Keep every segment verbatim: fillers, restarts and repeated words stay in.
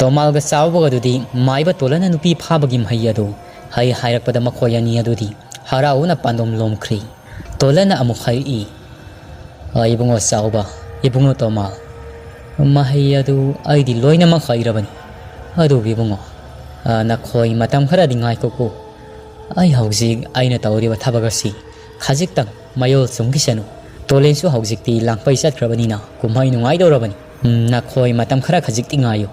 ꯇꯣꯃꯥꯜꯒ ꯆꯥꯎꯕꯒꯗꯨꯗꯤ ꯃꯥꯏꯕ ꯇꯣꯂꯟꯅ ꯅꯨꯄꯤ ꯐꯥꯕꯒꯤ ꯃꯍꯩ ꯑꯗꯨ ꯍꯩ ꯍꯥꯏꯔꯛꯄꯗ ꯃꯈꯣꯏ ꯑꯅꯤ ꯑꯗꯨꯗꯤ ꯍꯔꯥꯎꯅ ꯄꯥꯟꯗꯣꯝ ꯂꯣꯝꯈ꯭ꯔꯤ꯫ ꯇꯣꯂꯟꯅ ꯑꯃꯨꯛ ꯍꯥꯏꯔꯛꯏ, "ꯑ, ꯏꯕꯨꯡꯉꯣ ꯆꯥꯎꯕ, ꯏꯕꯨꯡꯉꯣ ꯇꯣꯃꯥꯜ, ꯃꯍꯩ ꯑꯗꯨ ꯑꯩꯗꯤ ꯂꯣꯏꯅꯃꯛ ꯍꯩꯔꯕꯅꯤ꯫ ꯑꯗꯨꯕꯨ ꯏꯕꯨꯡꯉꯣ, ꯑ, ꯅꯈꯣꯏ ꯃꯇꯝ ꯈꯔꯗꯤ ꯉꯥꯏꯈꯣꯀꯣ꯫ ꯑꯩ ꯍꯧꯖꯤꯛ ꯑꯩꯅ ꯇꯧꯔꯤꯕ ꯊꯕꯛ ꯑꯁꯤ ꯈꯖꯤꯛꯇꯪ ꯃꯌꯣꯜ ꯆꯨꯝꯈꯤꯁꯅꯨ꯫ ꯇꯣꯂꯦꯟꯁꯨ ꯍꯧꯖꯤꯛꯇꯤ ꯂꯥꯡꯐꯩ ꯆꯠꯈ꯭ꯔꯕꯅꯤꯅ ꯀꯨꯝꯍꯩ ꯅꯨꯡꯉꯥꯏꯗꯧꯔꯕꯅꯤ꯫ ꯎꯝ, ꯅꯈꯣꯏ ꯃꯇꯝ ꯈꯔ ꯈꯖꯤꯛꯇꯤ ꯉꯥꯏꯌꯨ꯫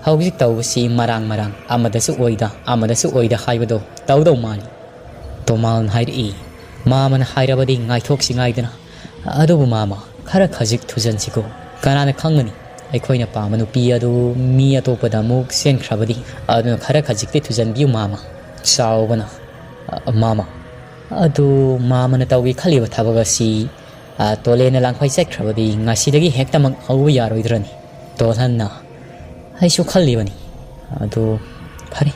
ꯍꯧꯖꯤꯛ ꯇꯧꯕꯁꯤ ꯃꯔꯥꯡ ꯃꯔꯥꯡ ꯑꯃꯗꯁꯨ ꯑꯣꯏꯗ ꯑꯃꯗꯁꯨ ꯑꯣꯏꯗ ꯍꯥꯏꯕꯗꯣ ꯇꯧꯗꯧ ꯃꯥꯜꯂꯤ꯫" ꯇꯣꯃꯥꯜꯅ ꯍꯥꯏꯔꯛꯏ, "ꯃꯥꯃꯅ ꯍꯥꯏꯔꯕꯗꯤ ꯉꯥꯏꯊꯣꯛꯁꯤ ꯉꯥꯏꯗꯅ꯫ ꯑꯗꯨꯕꯨ ꯃꯥꯃ, ꯈꯔ ꯈꯖꯤꯛ ꯊꯨꯖꯟꯁꯤꯀꯣ꯫ ꯀꯅꯥꯅ ꯈꯪꯒꯅꯤ, ꯑꯩꯈꯣꯏꯅ ꯄꯥꯝꯕ ꯅꯨꯄꯤ ꯑꯗꯨ ꯃꯤ ꯑꯇꯣꯞꯄꯗ ꯑꯃꯨꯛ ꯆꯦꯟꯈ꯭ꯔꯕꯗꯤ꯫ ꯑꯗꯨꯅ ꯈꯔ ꯈꯖꯤꯛꯇꯤ ꯊꯨꯖꯟꯕꯤꯌꯨ ꯃꯥꯃ꯫" ꯆꯥꯎꯕꯅ, "ꯑ, ꯃꯥꯃ, ꯑꯗꯨ ꯃꯥꯃꯅ ꯇꯧꯒꯦ ꯈꯜꯂꯤꯕ ꯊꯕꯛ ꯑꯁꯤ, ꯑ, ꯇꯣꯂꯦꯟꯅ ꯂꯥꯡꯐꯩ ꯆꯠꯈ꯭ꯔꯕꯗꯤ ꯉꯁꯤꯗꯒꯤ ꯍꯦꯛꯇꯃꯛ ꯍꯧꯕ ꯌꯥꯔꯣꯏꯗ꯭ꯔꯅꯤ?" ꯇꯣꯜꯍꯟꯅ, "ꯑꯩꯁꯨ ꯈꯜꯂꯤꯕꯅꯤ꯫ ꯑꯗꯨ ꯐꯔꯦ,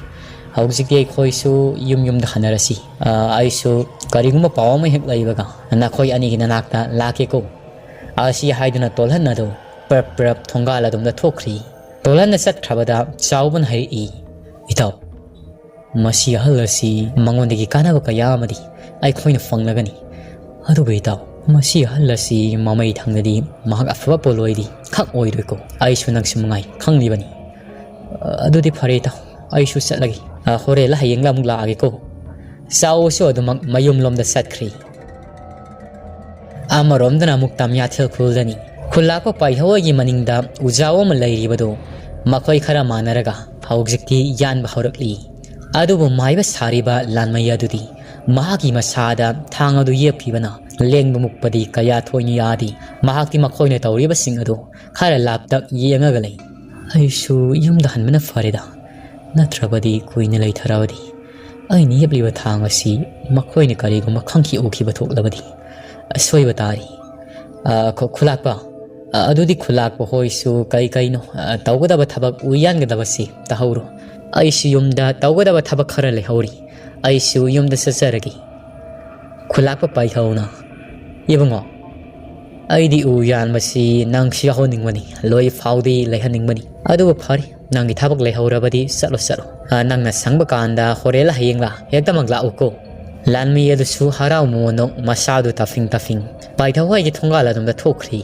ꯍꯧꯖꯤꯛꯇꯤ ꯑꯩꯈꯣꯏꯁꯨ ꯌꯨꯝ ꯌꯨꯝꯗ ꯍꯟꯅꯔꯁꯤ꯫ ꯑ, ꯑꯩꯁꯨ ꯀꯔꯤꯒꯨꯝꯕ ꯄꯥꯎ ꯑꯃ ꯍꯦꯛ ꯂꯩꯕꯒ ꯅꯈꯣꯏ ꯑꯅꯤꯒꯤ ꯅꯅꯥꯛꯇ ꯂꯥꯛꯀꯦꯀꯣ꯫" ꯑꯁꯤ ꯍꯥꯏꯗꯨꯅ ꯇꯣꯜꯍꯟ ꯑꯗꯨ ꯄ꯭ꯔꯞ ꯄ꯭ꯔꯞ ꯊꯣꯡꯒꯥꯜ ꯑꯗꯣꯝꯗ ꯊꯣꯛꯈ꯭ꯔꯤ꯫ ꯇꯣꯜꯍꯟꯅ ꯆꯠꯈ꯭ꯔꯕꯗ ꯆꯥꯎꯕꯅ ꯍꯥꯏꯔꯛꯏ, "ꯏꯇꯥꯎ, ꯃꯁꯤ ꯑꯍꯜ ꯑꯁꯤ ꯃꯉꯣꯟꯗꯒꯤ ꯀꯥꯟꯅꯕ ꯀꯌꯥ ꯑꯃꯗꯤ ꯑꯩꯈꯣꯏꯅ ꯐꯪꯂꯒꯅꯤ꯫ ꯑꯗꯨꯕꯨ ꯏꯇꯥꯎ, ꯃꯁꯤ ꯑꯍꯜ ꯑꯁꯤ ꯃꯃꯩ ꯊꯪꯗꯗꯤ ꯃꯍꯥꯛ ꯑꯐꯕ ꯄꯣꯠꯂꯣꯏꯗꯤ ꯈꯛ ꯑꯣꯏꯔꯣꯏꯀꯣ꯫ ꯑꯩꯁꯨ ꯅꯪꯁꯨ ꯃꯉꯥꯏ ꯈꯪꯂꯤꯕꯅꯤ꯫ ꯑꯗꯨꯗꯤ ꯐꯔꯦ ꯏꯇꯥꯎ, ꯑꯩꯁꯨ ꯆꯠꯂꯒꯦ꯫ ꯑ, ꯍꯣꯔꯦꯟꯂ ꯍꯌꯦꯡꯂ ꯑꯃꯨꯛ ꯂꯥꯛꯑꯒꯦꯀꯣ꯫" ꯆꯥꯎꯁꯨ ꯑꯗꯨꯃꯛ ꯃꯌꯨꯝꯂꯣꯝꯗ ꯆꯠꯈ꯭ꯔꯤ꯫ ꯑꯃꯔꯣꯝꯗꯅ ꯑꯃꯨꯛ ꯇꯝꯌꯥꯊꯦꯜ ꯈꯨꯜꯗꯅꯤ꯫ ꯈꯨꯜꯂꯥꯛꯄ ꯄꯥꯏꯍꯧꯒꯤ ꯃꯅꯤꯡꯗ ꯎꯖꯥꯎ ꯑꯃ ꯂꯩꯔꯤꯕꯗꯨ ꯃꯈꯣꯏ ꯈꯔ ꯃꯥꯟꯅꯔꯒ ꯍꯧꯖꯤꯛꯇꯤ ꯌꯥꯟꯕ ꯍꯧꯔꯛꯂꯤ꯫ ꯑꯗꯨꯕꯨ ꯃꯥꯏꯕ ꯁꯥꯔꯤꯕ ꯂꯥꯟꯃꯩ ꯑꯗꯨꯗꯤ ꯃꯍꯥꯛꯀꯤ ꯃꯁꯥꯗ ꯊꯥꯡ ꯑꯗꯨ ꯌꯦꯞꯈꯤꯕꯅ ꯂꯦꯡꯕ ꯃꯨꯛꯄꯗꯤ ꯀꯌꯥ ꯊꯣꯏꯅ ꯌꯥꯗꯦ꯫ ꯃꯍꯥꯛꯇꯤ ꯃꯈꯣꯏꯅ ꯇꯧꯔꯤꯕꯁꯤꯡ ꯑꯗꯨ ꯈꯔ ꯂꯥꯞꯇꯛ ꯌꯦꯡꯉꯒ ꯂꯩ꯫ "ꯑꯩꯁꯨ ꯌꯨꯝꯗ ꯍꯟꯕꯅ ꯐꯔꯦꯗ, ꯅꯠꯇ꯭ꯔꯕꯗꯤ ꯀꯨꯏꯅ ꯂꯩꯊꯔꯕꯗꯤ ꯑꯩꯅ ꯌꯦꯞꯂꯤꯕ ꯊꯥꯡ ꯑꯁꯤ ꯃꯈꯣꯏꯅ ꯀꯔꯤꯒꯨꯝꯕ ꯈꯪꯈꯤ ꯎꯈꯤꯕ ꯊꯣꯛꯂꯕꯗꯤ ꯑꯁꯣꯏꯕ ꯇꯥꯔꯤ꯫" ꯑ, ꯈꯨ-, ꯈꯨꯂꯥꯛꯄ, ꯑ, ꯑꯗꯨꯗꯤ ꯈꯨꯂꯥꯛꯄ ꯍꯣꯏꯁꯨ ꯀꯩ ꯀꯩꯅꯣ, ꯑ, ꯇꯧꯒꯗꯕ ꯊꯕꯛ ꯎ ꯌꯥꯟꯒꯗꯕꯁꯤ ꯇꯧꯍꯧꯔꯣ꯫ ꯑꯩꯁꯨ ꯌꯨꯝꯗ ꯇꯧꯒꯗꯕ ꯊꯕꯛ ꯈꯔ ꯂꯩꯍꯧꯔꯤ꯫ ꯑꯩꯁꯨ ꯌꯨꯝꯗ ꯆꯠꯆꯔꯒꯦ꯫ ꯈꯨꯂꯥꯛꯄ ꯄꯥꯏꯍꯧꯅ, "ꯏꯕꯨꯡꯉꯣ, ꯑꯩꯗꯤ ꯎ ꯌꯥꯟꯕꯁꯤ ꯅꯪꯁꯨ ꯌꯥꯎꯍꯟꯅꯤꯡꯕꯅꯤ, ꯂꯣꯏ ꯐꯥꯎꯗꯤ ꯂꯩꯍꯟꯅꯤꯡꯕꯅꯤ꯫ ꯑꯗꯨꯕꯨ ꯐꯔꯦ, "ꯅꯪꯒꯤ ꯊꯕꯛ ꯂꯩꯍꯧꯔꯕꯗꯤ ꯆꯠꯂꯣ, ꯆꯠꯂꯣ꯫ ꯑ, ꯅꯪꯅ ꯁꯪꯕ ꯀꯥꯟꯗ ꯍꯣꯔꯦꯟꯂ ꯍꯌꯦꯡꯂ ꯍꯦꯛꯇꯃꯛ ꯂꯥꯛꯎꯀꯣ"꯫ ꯂꯥꯟꯃꯤ ꯑꯗꯨꯁꯨ ꯍꯔꯥꯎ ꯃꯣꯟꯅꯣꯛ ꯃꯁꯥꯗꯨ ꯇꯥꯐꯤꯡ ꯇꯥꯐꯤꯡ ꯄꯥꯏꯊꯧ ꯍꯥꯏꯒꯤ ꯊꯣꯡꯒꯥꯜ ꯑꯗꯣꯝꯗ ꯊꯣꯛꯈ꯭ꯔꯤ꯫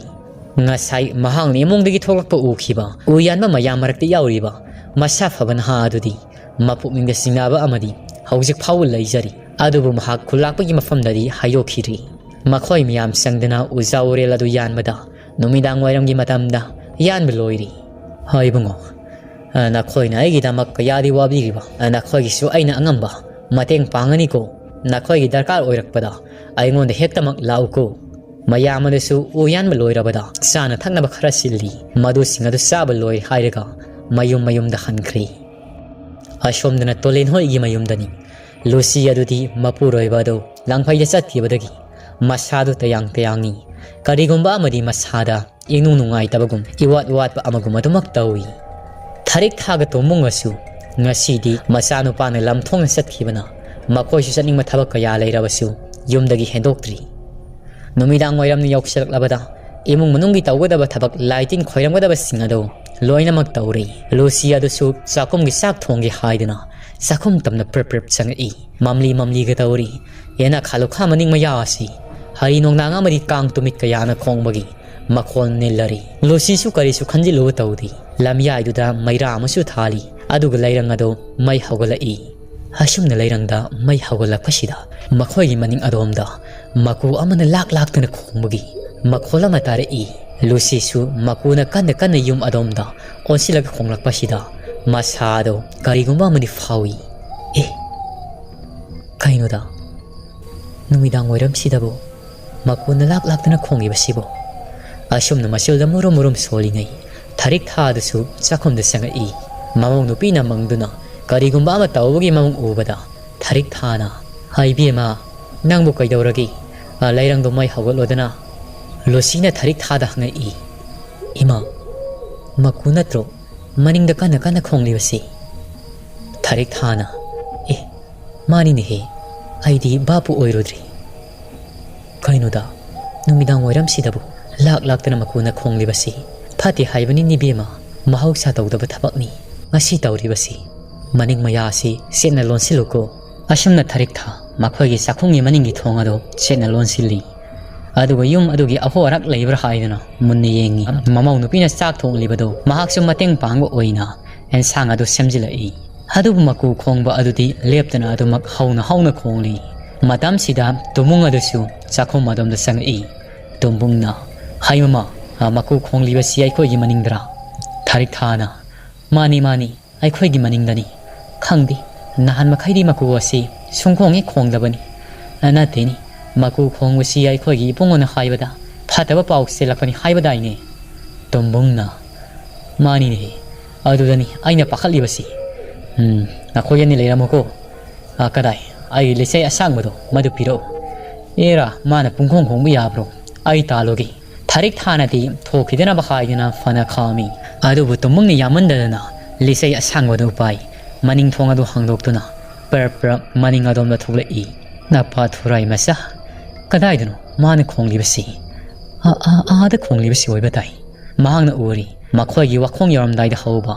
ꯉꯁꯥꯏ ꯃꯍꯥꯛꯅ ꯏꯃꯨꯡꯗꯒꯤ ꯊꯣꯛꯂꯛꯄ ꯎꯈꯤꯕ ꯎ ꯌꯥꯟꯕ ꯃꯌꯥꯝ ꯃꯔꯛꯇ ꯌꯥꯎꯔꯤꯕ ꯃꯁꯥ ꯐꯕ ꯅꯍꯥ ꯑꯗꯨꯗꯤ ꯃꯄꯨꯛꯅꯤꯡꯗ ꯆꯤꯡꯅꯕ ꯑꯃꯗꯤ ꯍꯧꯖꯤꯛ ꯐꯥꯎꯕ ꯂꯩꯖꯔꯤ꯫ ꯑꯗꯨꯕꯨ ꯃꯍꯥꯛ ꯈꯨꯜꯂꯥꯛꯄꯒꯤ ꯃꯐꯝꯗꯗꯤ ꯍꯥꯏꯗꯣꯛꯈꯤꯗ꯭ꯔꯤ꯫ ꯃꯈꯣꯏ ꯃꯌꯥꯝ ꯆꯪꯗꯅ ꯎꯖꯥ ꯎꯔꯦꯜ ꯑꯗꯨ ꯌꯥꯟꯕꯗ ꯅꯨꯃꯤꯗꯥꯡ ꯋꯥꯏꯔꯝꯒꯤ ꯃꯇꯝꯗ ꯌꯥꯟꯕ ꯂꯣꯏꯔꯤ꯫ "ꯍꯣꯏ ꯏꯕꯨꯡꯉꯣ, ꯑ, ꯅꯈꯣꯏꯅ ꯑꯩꯒꯤꯗꯃꯛ ꯀꯌꯥꯗꯤ ꯋꯥꯕꯤꯔꯤꯕ, ꯑ, ꯅꯈꯣꯏꯒꯤꯁꯨ ꯑꯩꯅ ꯑꯉꯝꯕ ꯃꯇꯦꯡ ꯄꯥꯡꯒꯅꯤꯀꯣ꯫ ꯅꯈꯣꯏꯒꯤ ꯗꯔꯀꯥꯔ ꯑꯣꯏꯔꯛꯄꯗ ꯑꯩꯉꯣꯟꯗ ꯍꯦꯛꯇꯃꯛ ꯂꯥꯛꯎꯀꯣ"꯫ ꯃꯌꯥꯝ ꯑꯗꯨꯁꯨ ꯎ ꯌꯥꯟꯕ ꯂꯣꯏꯔꯕꯗ ꯆꯥꯅ ꯊꯛꯅꯕ ꯈꯔ ꯁꯤꯜꯂꯤ꯫ ꯃꯗꯨꯁꯤꯡ ꯑꯗꯨ ꯆꯥꯕ ꯂꯣꯏꯔꯦ ꯍꯥꯏꯔꯒ ꯃꯌꯨꯝ ꯃꯌꯨꯝꯗ ꯍꯟꯈ꯭ꯔꯦ꯫ ꯑꯁꯣꯝꯗꯅ ꯇꯣꯂꯦꯟ ꯍꯣꯏꯒꯤ ꯃꯌꯨꯝꯗꯅꯤ꯫ ꯂꯨꯁꯤ ꯑꯗꯨꯗꯤ ꯃꯄꯨꯔꯣꯏꯕ ꯑꯗꯨ ꯂꯥꯡꯐꯩꯗ ꯆꯠꯈꯤꯕꯗꯒꯤ ꯃꯁꯥꯗꯨ ꯇꯌꯥꯡ ꯇꯌꯥꯡꯉꯤ꯫ ꯀꯔꯤꯒꯨꯝꯕ ꯑꯃꯗꯤ ꯃꯁꯥꯗ ꯏꯅꯨꯡ ꯅꯨꯡꯉꯥꯏꯇꯕꯒꯨꯝ, ꯏꯋꯥꯠ ꯋꯥꯠꯄ ꯑꯃꯒꯨꯝ ꯑꯗꯨꯃꯛ ꯇꯧꯏ꯫ ꯊꯔꯤꯛ ꯊꯥꯒ ꯇꯣꯝꯕꯨꯡꯒꯁꯨ ꯉꯁꯤꯗꯤ ꯃꯆꯥꯅꯨꯄꯥꯅ ꯂꯝ ꯊꯣꯡꯅ ꯆꯠꯈꯤꯕꯅ ꯃꯈꯣꯏꯁꯨ ꯆꯠꯅꯤꯡꯕ ꯊꯕꯛ ꯀꯌꯥ ꯂꯩꯔꯕꯁꯨ ꯌꯨꯝꯗꯒꯤ ꯍꯦꯟꯗꯣꯛꯇ꯭ꯔꯤ꯫ ꯅꯨꯃꯤꯗꯥꯡ ꯋꯥꯏꯔꯝꯅ ꯌꯧꯁꯤꯜꯂꯛꯂꯕꯗ ꯏꯃꯨꯡ ꯃꯅꯨꯡꯒꯤ ꯇꯧꯒꯗꯕ ꯊꯕꯛ, ꯂꯥꯏ ꯇꯤꯟ ꯈꯣꯏꯔꯝꯒꯗꯕꯁꯤꯡ ꯑꯗꯨ ꯂꯣꯏꯅꯃꯛ ꯇꯧꯔꯦ꯫ ꯂꯨꯁꯤ ꯑꯗꯨꯁꯨ ꯆꯥꯛꯈꯨꯝꯒꯤ ꯆꯥꯛ ꯊꯣꯡꯒꯦ ꯍꯥꯏꯗꯨꯅ ꯆꯥꯛꯈꯨꯝ ꯇꯝꯅ ꯄ꯭ꯔꯞ ꯄ꯭ꯔꯞ ꯆꯪꯉꯛꯏ꯫ ꯃꯝꯂꯤ ꯃꯝꯂꯤꯒ ꯇꯧꯔꯤ꯫ ꯌꯦꯅꯈꯥ ꯂꯨꯈꯥ ꯃꯅꯤꯡ ꯃꯌꯥ ꯑꯁꯤ ꯍꯔꯤ ꯅꯣꯡꯅꯥꯡ ꯑꯃꯗꯤ ꯀꯥꯡ ꯇꯨꯃꯤꯠ ꯀꯌꯥꯅ ꯈꯣꯡꯕꯒꯤ ꯃꯈꯣꯜ ꯅꯤꯜꯂꯔꯤ꯫ ꯂꯨꯁꯤꯁꯨ ꯀꯔꯤꯁꯨ ꯈꯟꯖꯤꯜꯂꯨꯕ ꯇꯧꯗꯦ꯫ ꯂꯝꯌꯥꯏꯗꯨꯗ ꯃꯩꯔꯥ ꯑꯃꯁꯨ ꯊꯥꯜꯂꯤ꯫ ꯑꯗꯨꯒ ꯂꯩꯔꯪ ꯑꯗꯨ ꯃꯩ ꯍꯧꯒꯠꯂꯛꯏ꯫ ꯑꯁꯨꯝꯅ ꯂꯩꯔꯪꯗ ꯃꯩ ꯍꯧꯒꯠꯂꯛꯄꯁꯤꯗ ꯃꯈꯣꯏꯒꯤ ꯃꯅꯤꯡ ꯑꯗꯣꯝꯗ ꯃꯀꯨ ꯑꯃꯅ ꯂꯥꯛ ꯂꯥꯛꯇꯅ ꯈꯣꯡꯕꯒꯤ ꯃꯈꯣꯜ ꯑꯃ ꯇꯥꯔꯛꯏ꯫ ꯂꯨꯁꯤꯁꯨ ꯃꯀꯨꯅ ꯀꯟꯅ ꯀꯟꯅ ꯌꯨꯝ ꯑꯗꯣꯝꯗ ꯑꯣꯟꯁꯤꯜꯂꯒ ꯈꯣꯡꯂꯛꯄꯁꯤꯗ ꯃꯁꯥꯗꯣ ꯀꯔꯤꯒꯨꯝꯕ ꯑꯃꯗꯤ ꯐꯥꯎꯏ꯫ "ꯑꯦ, ꯀꯩꯅꯣꯗ? ꯅꯨꯃꯤꯗꯥꯡ ꯋꯥꯏꯔꯝꯁꯤꯗꯕꯨ ꯃꯀꯨꯅ ꯂꯥꯛ ꯂꯥꯛꯇꯅ ꯈꯣꯡꯂꯤꯕꯁꯤꯕꯨ?" ꯑꯁꯨꯝꯅ ꯃꯆꯤꯜꯗ ꯃꯨꯔꯨꯝ ꯃꯨꯔꯨꯝ ꯁꯣꯜꯂꯤꯉꯩ ꯊꯔꯤꯛ ꯊꯥ ꯑꯗꯨꯁꯨ ꯆꯥꯛꯈꯨꯝꯗ ꯆꯪꯉꯛꯏ꯫ ꯃꯃꯧ ꯅꯨꯄꯤꯅ ꯃꯪꯗꯨꯅ ꯀꯔꯤꯒꯨꯝꯕ ꯑꯃ ꯇꯧꯕꯒꯤ ꯃꯑꯣꯡ ꯎꯕꯗ ꯊꯔꯤꯛ ꯊꯥꯅ, "ꯍꯥꯏ ꯏꯕꯦꯝꯃ, ꯅꯪꯕꯨ ꯀꯩꯗꯧꯔꯒꯦ? ꯑ, ꯂꯩꯔꯪꯗꯣ ꯃꯩ ꯍꯧꯒꯠꯂꯣꯗꯅ"꯫ ꯂꯨꯁꯤꯅ ꯊꯔꯤꯛ ꯊꯥꯗ ꯍꯪꯉꯛꯏ꯫ "ꯏꯃꯥ, ꯃꯀꯨ ꯅꯠꯇ꯭ꯔꯣ ꯃꯅꯤꯡꯗ ꯀꯟꯅ ꯀꯟꯅ ꯈꯣꯡꯂꯤꯕꯁꯤ?" ꯊꯔꯤꯛ ꯊꯥꯅ, "ꯑꯦ, ꯃꯥꯅꯤꯅꯦꯍꯦ, ꯑꯩꯗꯤ ꯚꯥꯞꯄꯨ ꯑꯣꯏꯔꯨꯗ꯭ꯔꯤ꯫ ꯀꯩꯅꯣꯗ, ꯅꯨꯃꯤꯗꯥꯡ ꯋꯥꯏꯔꯝꯁꯤꯗꯕꯨ ꯂꯥꯛ ꯂꯥꯛꯇꯅ ꯃꯀꯨꯅ ꯈꯣꯡꯂꯤꯕꯁꯤ? ꯐꯠꯇꯦ ꯍꯥꯏꯕꯅꯤꯅꯦ ꯏꯕꯦꯝꯃ, ꯃꯍꯧꯁꯥ ꯇꯧꯗꯕ ꯊꯕꯛꯅꯤ ꯉꯁꯤ ꯇꯧꯔꯤꯕꯁꯤ꯫ ꯃꯅꯤꯡ ꯃꯌꯥ ꯑꯁꯤ ꯆꯦꯠꯅ ꯂꯣꯟꯁꯤꯜꯂꯨꯀꯣ꯫ ꯑꯁꯨꯝꯅ ꯊꯥꯔꯤꯛꯊꯥ ꯃꯈꯣꯏꯒꯤ ꯆꯥꯛꯈꯨꯝꯒꯤ ꯃꯅꯤꯡꯒꯤ ꯊꯣꯡ ꯑꯗꯨ ꯆꯦꯠꯅ ꯂꯣꯟꯁꯤꯜꯂꯤ꯫ ꯑꯗꯨꯒ ꯌꯨꯝ ꯑꯗꯨꯒꯤ ꯑꯍꯣ ꯑꯔꯥꯛ ꯂꯩꯕ꯭ꯔꯥ ꯍꯥꯏꯗꯨꯅ ꯃꯨꯟꯅ ꯌꯦꯡꯉꯤ꯫ ꯃꯃꯧ ꯅꯨꯄꯤꯅ ꯆꯥꯛ ꯊꯣꯡꯂꯤꯕꯗꯨ ꯃꯍꯥꯛꯁꯨ ꯃꯇꯦꯡ ꯄꯥꯡꯕ ꯑꯣꯏꯅ ꯑꯦꯟꯁꯥꯡ ꯑꯗꯨ ꯁꯦꯝꯖꯤꯜꯂꯛꯏ꯫ ꯑꯗꯨꯕꯨ ꯃꯀꯨ ꯈꯣꯡꯕ ꯑꯗꯨꯗꯤ ꯂꯦꯞꯇꯅ ꯑꯗꯨꯃꯛ ꯍꯧꯅ ꯍꯧꯅ ꯈꯣꯡꯂꯤ꯫ ꯃꯇꯝꯁꯤꯗ ꯇꯨꯃꯨꯡ ꯑꯗꯨꯁꯨ ꯆꯥꯛꯈꯨꯝ ꯑꯗꯣꯝꯗ ꯆꯪꯉꯛꯏ꯫ ꯇꯣꯝꯕꯨꯡꯅ, "ꯍꯩ ꯃꯃꯥ, ꯑ, ꯃꯀꯨ ꯈꯣꯡꯂꯤꯕꯁꯤ ꯑꯩꯈꯣꯏꯒꯤ ꯃꯅꯤꯡꯗꯔꯥ?" ꯊꯥꯔꯤꯛꯊꯥꯅ, "ꯃꯥꯅꯤ, ꯃꯥꯅꯤ, ꯑꯩꯈꯣꯏꯒꯤ ꯃꯅꯤꯡꯗꯅꯤ꯫ ꯈꯪꯗꯦ, ꯅꯍꯥꯟ ꯃꯈꯩꯗꯤ ꯃꯀꯨ ꯑꯁꯤ ꯁꯨꯡꯈꯣꯡ ꯍꯦꯛ ꯈꯣꯡꯗꯕꯅꯤ꯫ ꯑ, ꯅꯠꯇꯦꯅꯤ, ꯃꯀꯨ ꯈꯣꯡꯕꯁꯤ ꯑꯩꯈꯣꯏꯒꯤ ꯏꯕꯨꯡꯉꯣꯅ ꯍꯥꯏꯕꯗ ꯐꯠꯇꯕ ꯄꯥꯎ ꯆꯦꯜꯂꯛꯄꯅꯤ ꯍꯥꯏꯕꯗꯥꯏꯅꯦ?" ꯇꯣꯝꯕꯨꯡꯅ, "ꯃꯥꯅꯤꯅꯦ, ꯑꯗꯨꯗꯅꯤ ꯑꯩꯅ ꯄꯥꯈꯠꯂꯤꯕꯁꯤ꯫ ꯎꯝ, ꯅꯈꯣꯏ ꯑꯅꯤ ꯂꯩꯔꯝꯃꯨꯀꯣ꯫ ꯑ, ꯀꯗꯥꯏ? ꯑꯩ ꯂꯤꯆꯩ ꯑꯁꯥꯡꯕꯗꯣ ꯃꯗꯨ ꯄꯤꯔꯛꯎ꯫" "ꯑꯦꯔꯥ, ꯃꯥꯅ ꯄꯨꯡꯈꯣꯡ ꯈꯣꯡꯕ ꯌꯥꯕ꯭ꯔꯣ? ꯑꯩ ꯇꯥꯜꯂꯨꯒꯦ꯫" ꯊꯥꯔꯤꯛꯊꯥꯅꯗꯤ ꯊꯣꯛꯈꯤꯗꯅꯕ ꯍꯥꯏꯗꯨꯅ ꯐꯅ ꯈꯥꯝꯃꯤ꯫ ꯑꯗꯨꯕꯨ ꯇꯣꯝꯕꯨꯡꯅ ꯌꯥꯝꯃꯟꯗꯗꯅ ꯂꯤꯆꯩ ꯑꯁꯥꯡꯕꯗꯨ ꯄꯥꯏ꯫ ꯃꯅꯤꯡ ꯊꯣꯡ ꯑꯗꯨ ꯍꯥꯡꯗꯣꯛꯇꯨꯅ ꯄꯔꯞ ꯄꯔꯞ ꯃꯅꯤꯡ ꯑꯗꯣꯝꯗ ꯊꯣꯛꯂꯛꯏ꯫ "ꯅꯄꯥ ꯊꯨꯔꯥꯏ ꯃꯆꯥ, ꯀꯗꯥꯏꯗꯅꯣ ꯃꯥꯅ ꯈꯣꯡꯂꯤꯕꯁꯤ?" "ꯑ-, ꯑ-, ꯑꯥꯗ ꯈꯣꯡꯂꯤꯕꯁꯤ ꯑꯣꯏꯕ ꯇꯥꯏ꯫" ꯃꯍꯥꯛꯅ ꯎꯔꯤ꯫ ꯃꯈꯣꯏꯒꯤ ꯋꯥꯈꯣꯡ ꯌꯧꯔꯝꯗꯥꯏꯗ ꯍꯧꯕ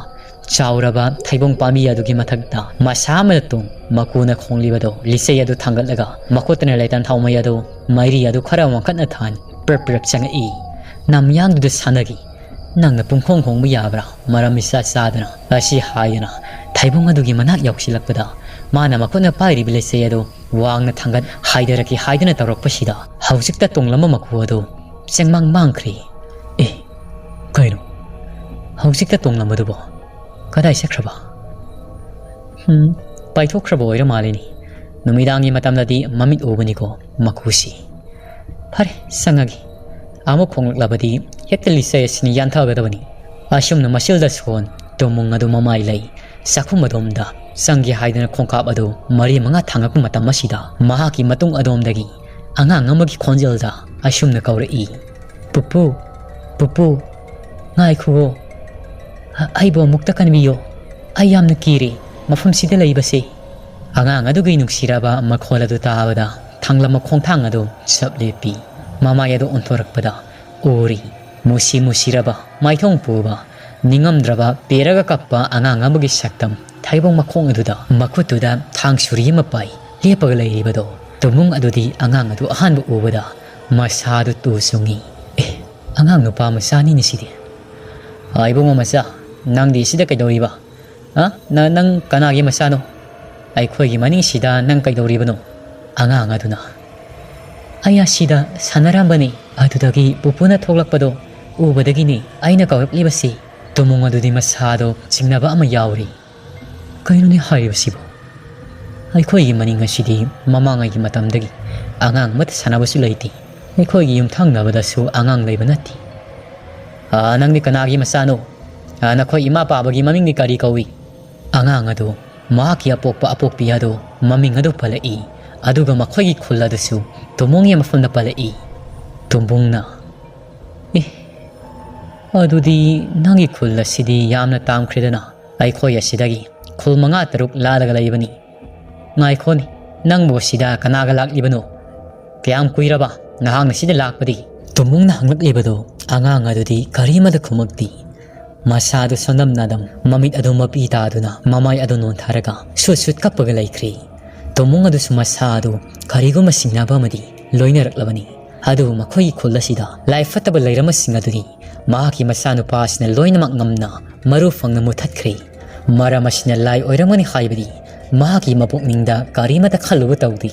ꯆꯥꯎꯔꯕ ꯊꯩꯕꯣꯡ ꯄꯥꯝꯕꯤ ꯑꯗꯨꯒꯤ ꯃꯊꯛꯇ ꯃꯁꯥ ꯑꯃꯗ ꯇꯣꯡ ꯃꯀꯨꯅ ꯈꯣꯡꯂꯤꯕꯗꯨ ꯂꯤꯆꯩ ꯑꯗꯨ ꯊꯥꯡꯒꯠꯂꯒ ꯃꯈꯨꯠꯇꯅ ꯂꯩꯇꯥꯟ ꯊꯥꯎꯃꯩ ꯑꯗꯨ ꯃꯩꯔꯤ ꯑꯗꯨ ꯈꯔ ꯋꯥꯡꯈꯠꯅ ꯊꯥꯟ ꯄ꯭ꯔꯞ ꯄ꯭ꯔꯞ ꯆꯪꯉꯛꯏ꯫ ꯅꯝꯌꯥꯡꯗꯨꯗ ꯁꯥꯟꯅꯈꯤ꯫ "ꯅꯪꯅ ꯄꯨꯡꯈꯣꯡ ꯈꯣꯡꯕ ꯌꯥꯕ꯭ꯔꯥ? ꯃꯔꯝ ꯏꯆꯥ ꯆꯥꯗꯅ꯫" ꯑꯁꯤ ꯍꯥꯏꯗꯨꯅ ꯊꯩꯕꯣꯡ ꯑꯗꯨꯒꯤ ꯃꯅꯥꯛ ꯌꯧꯁꯤꯜꯂꯛꯄꯗ ꯃꯥꯅ ꯃꯈꯨꯠꯅ ꯄꯥꯏꯔꯤꯕ ꯂꯤꯆꯩ ꯑꯗꯨ ꯋꯥꯡꯅ ꯊꯥꯡꯒꯠ ꯍꯥꯏꯗꯔꯛꯀꯦ ꯍꯥꯏꯗꯨꯅ ꯇꯧꯔꯛꯄꯁꯤꯗ ꯍꯧꯖꯤꯛꯇ ꯇꯣꯡꯂꯝꯕ ꯃꯀꯨ ꯑꯗꯨ ꯆꯦꯡꯃꯥꯡ ꯃꯥꯡꯈ꯭ꯔꯦ꯫ "ꯑꯦ, ꯀꯩꯅꯣ? ꯍꯧꯖꯤꯛꯇ ꯇꯣꯡꯂꯝꯕꯗꯨꯕꯣ ꯀꯗꯥꯏ ꯆꯠꯈ꯭ꯔꯕ? ꯍꯝ, ꯄꯥꯏꯊꯣꯛꯈ꯭ꯔꯕ ꯑꯣꯏꯔ ꯃꯥꯜꯂꯤꯅꯤ꯫ ꯅꯨꯃꯤꯗꯥꯡꯒꯤ ꯃꯇꯝꯗꯗꯤ ꯃꯃꯤꯠ ꯎꯕꯅꯤꯀꯣ ꯃꯀꯨꯁꯤ꯫ ꯐꯔꯦ, ꯆꯪꯉꯒꯦ꯫ ꯑꯃꯨꯛ ꯈꯣꯡꯂꯛꯂꯕꯗꯤ ꯍꯦꯛꯇ ꯂꯤꯆꯩ ꯑꯁꯤꯅ ꯌꯥꯟꯊꯒꯗꯕꯅꯤ꯫" ꯑꯁꯨꯝꯅ ꯃꯁꯤꯜꯗ ꯁꯣꯟ ꯇꯨꯝꯃꯨꯡ ꯑꯗꯨ ꯃꯃꯥꯏ ꯂꯩ ꯆꯥꯛꯈꯨꯝ ꯑꯗꯣꯝꯗ ꯆꯪꯒꯦ ꯍꯥꯏꯗꯨꯅ ꯈꯣꯡꯀꯥꯞ ꯑꯗꯨ ꯃꯔꯤ ꯃꯉꯥ ꯊꯥꯡꯉꯛꯄ ꯃꯇꯝ ꯑꯁꯤꯗ ꯃꯍꯥꯛꯀꯤ ꯃꯇꯨꯡ ꯑꯗꯣꯝꯗꯒꯤ ꯑꯉꯥꯡ ꯑꯃꯒꯤ ꯈꯣꯟꯖꯦꯜꯗ ꯑꯁꯨꯝꯅ ꯀꯧꯔꯛꯏ, "ꯄꯨꯄꯨ, ꯄꯨꯄꯨ, ꯉꯥꯏꯈꯨꯋꯣ꯫ ꯑ-, ꯑꯩꯕꯨ ꯑꯃꯨꯛꯇ ꯀꯟꯕꯤꯌꯣ꯫ ꯑꯩ ꯌꯥꯝꯅ ꯀꯤꯔꯦ ꯃꯐꯝꯁꯤꯗ ꯂꯩꯕꯁꯦ꯫" ꯑꯉꯥꯡ ꯑꯗꯨꯒꯤ ꯅꯨꯡꯁꯤꯔꯕ ꯃꯈꯣꯜ ꯑꯗꯨ ꯇꯥꯕꯗ ꯊꯥꯡꯂꯝꯕ ꯈꯣꯡꯊꯥꯡ ꯑꯗꯨ ꯁꯞ ꯂꯦꯞꯄꯤ꯫ ꯃꯃꯥꯏ ꯑꯗꯨ ꯑꯣꯟꯊꯣꯔꯛꯄꯗ ꯎꯔꯤ ꯃꯨꯁꯤ ꯃꯨꯁꯤꯔꯕ ꯃꯥꯏꯊꯣꯡ ꯄꯨꯕ ꯅꯤꯡꯉꯝꯗ꯭ꯔꯕ ꯄꯦꯔꯒ ꯀꯞꯄ ꯑꯉꯥꯡ ꯑꯃꯒꯤ ꯁꯛꯇꯝ ꯊꯩꯕꯣꯡ ꯃꯈꯣꯡ ꯑꯗꯨꯗ ꯃꯈꯨꯠꯇꯨꯗ ꯊꯥꯡ ꯁꯨꯔꯤ ꯑꯃ ꯄꯥꯏ ꯂꯦꯞꯄꯒ ꯂꯩꯔꯤꯕꯗꯣ ꯇꯨꯝꯕꯨꯡ ꯑꯗꯨꯗꯤ ꯑꯉꯥꯡ ꯑꯗꯨ ꯑꯍꯥꯟꯕ ꯎꯕꯗ ꯃꯁꯥꯗꯨ ꯇꯨ ꯆꯨꯡꯉꯤ꯫ "ꯑꯦ, ꯑꯉꯥꯡ ꯅꯨꯄꯥ ꯃꯆꯥꯅꯤꯅꯦ ꯁꯤꯗꯤ꯫ ꯑꯥ, ꯏꯕꯨꯡꯉꯣ ꯃꯆꯥ, ꯅꯪꯗꯤ ꯁꯤꯗ ꯀꯩꯗꯧꯔꯤꯕ? ꯑ? ꯅ-, ꯅꯪ ꯀꯅꯥꯒꯤ ꯃꯆꯥꯅꯣ?" "ꯑꯩꯈꯣꯏꯒꯤ ꯃꯅꯤꯡꯁꯤꯗ ꯅꯪ ꯀꯩꯗꯧꯔꯤꯕꯅꯣ?" ꯑꯉꯥꯡ ꯑꯗꯨꯅ, "ꯑꯩ ꯑꯁꯤꯗ ꯁꯥꯟꯅꯔꯝꯕꯅꯤ꯫ ꯑꯗꯨꯗꯒꯤ ꯄꯨꯄꯨꯅ ꯊꯣꯛꯂꯛꯄꯗꯣ ꯎꯕꯗꯒꯤꯅꯤ ꯑꯩꯅ ꯀꯧꯔꯛꯂꯤꯕꯁꯤ꯫" ꯇꯨꯃꯨꯡ ꯑꯗꯨꯗꯤ ꯃꯁꯥꯗꯣ ꯆꯤꯡꯅꯕ ꯑꯃ ꯌꯥꯎꯔꯤ꯫ "ꯀꯩꯅꯣꯅꯦ ꯍꯥꯏꯔꯤꯕꯁꯤꯕꯨ? ꯑꯩꯈꯣꯏꯒꯤ ꯃꯅꯤꯡ ꯑꯁꯤꯗꯤ ꯃꯃꯥꯡꯉꯩꯒꯤ ꯃꯇꯝꯗꯒꯤ ꯑꯉꯥꯡ ꯑꯃꯠꯇ ꯁꯥꯟꯅꯕꯁꯨ ꯂꯩꯇꯦ꯫ ꯑꯩꯈꯣꯏꯒꯤ ꯌꯨꯝꯊꯪꯅꯕꯗꯁꯨ ꯑꯉꯥꯡ ꯂꯩꯕ ꯅꯠꯇꯦ꯫" "ꯑꯥ, ꯅꯪꯗꯤ ꯀꯅꯥꯒꯤ ꯃꯆꯥꯅꯣ? ꯑꯥ, ꯅꯈꯣꯏ ꯏꯃꯥ ꯄꯥꯕꯒꯤ ꯃꯃꯤꯡꯗꯤ ꯀꯔꯤ ꯀꯧꯏ?" ꯑꯉꯥꯡ ꯑꯗꯨ ꯃꯍꯥꯛꯀꯤ ꯑꯄꯣꯛꯄ ꯑꯄꯣꯛꯄꯤ ꯑꯗꯨ ꯃꯃꯤꯡ ꯑꯗꯨ ꯄꯜꯂꯛꯏ, ꯑꯗꯨꯒ ꯃꯈꯣꯏꯒꯤ ꯈꯨꯜ ꯑꯗꯨꯁꯨ ꯇꯨꯃꯨꯡꯒꯤ ꯃꯐꯝꯗ ꯄꯜꯂꯛꯏ꯫ ꯇꯨꯝꯕꯨꯡꯅ, "ꯑꯦ, ꯑꯗꯨꯗꯤ ꯅꯪꯒꯤ ꯈꯨꯜ ꯑꯁꯤꯗꯤ ꯌꯥꯝꯅ ꯇꯥꯝꯈ꯭ꯔꯦꯗꯅ꯫ ꯑꯩꯈꯣꯏ ꯑꯁꯤꯗꯒꯤ ꯈꯨꯜ ꯃꯉꯥ ꯇꯔꯨꯛ ꯂꯥꯜꯂꯒ ꯂꯩꯕꯅꯤ꯫ ꯉꯥꯏꯈꯣꯅꯤ, ꯅꯪꯕꯨ ꯑꯁꯤꯗ ꯀꯅꯥꯒ ꯂꯥꯛꯂꯤꯕꯅꯣ? ꯀꯌꯥꯝ ꯀꯨꯏꯔꯕ ꯅꯍꯥꯛꯅ ꯁꯤꯗ ꯂꯥꯛꯄꯗꯤ?" ꯇꯨꯝꯕꯨꯡꯅ ꯍꯪꯂꯛꯂꯤꯕꯗꯨ ꯑꯉꯥꯡ ꯑꯗꯨꯗꯤ ꯀꯔꯤꯃꯗ ꯈꯨꯝꯃꯛꯇꯦ꯫ ꯃꯁꯥꯗꯨ ꯁꯣꯟꯗꯝ ꯅꯥꯗꯝ, ꯃꯃꯤꯠ ꯑꯗꯨ ꯃꯄꯤ ꯇꯥꯗꯨꯅ ꯃꯃꯥꯏ ꯑꯗꯨ ꯅꯣꯟꯊꯔꯒ ꯁꯨꯠ ꯁꯨꯠ ꯀꯞꯄꯒ ꯂꯩꯈ꯭ꯔꯦ꯫ ꯇꯨꯝꯕꯨꯡ ꯑꯗꯨꯁꯨ ꯃꯁꯥ ꯑꯗꯨ ꯀꯔꯤꯒꯨꯝꯕ ꯁꯤꯡꯅꯕ ꯑꯃꯗꯤ ꯂꯣꯏꯅꯔꯛꯂꯕꯅꯤ꯫ ꯑꯗꯨꯕꯨ ꯃꯈꯣꯏꯒꯤ ꯈꯨꯜ ꯑꯁꯤꯗ ꯂꯥꯏ ꯐꯠꯇꯕ ꯂꯩꯔꯝꯕꯁꯤꯡ ꯑꯗꯨꯗꯤ ꯃꯍꯥꯛꯀꯤ ꯃꯆꯥꯅꯨꯄꯥ ꯑꯁꯤꯅ ꯂꯣꯏꯅꯃꯛ ꯉꯝꯅ ꯃꯔꯨ ꯐꯪꯅ ꯃꯨꯊꯠꯈ꯭ꯔꯦ꯫ ꯃꯔꯝ ꯑꯁꯤꯅ ꯂꯥꯏ ꯑꯣꯏꯔꯝꯒꯅꯤ ꯍꯥꯏꯕꯗꯤ ꯃꯍꯥꯛꯀꯤ ꯃꯄꯨꯛꯅꯤꯡꯗ ꯀꯔꯤꯃꯠꯇ ꯈꯜꯂꯨꯕ ꯇꯧꯗꯦ꯫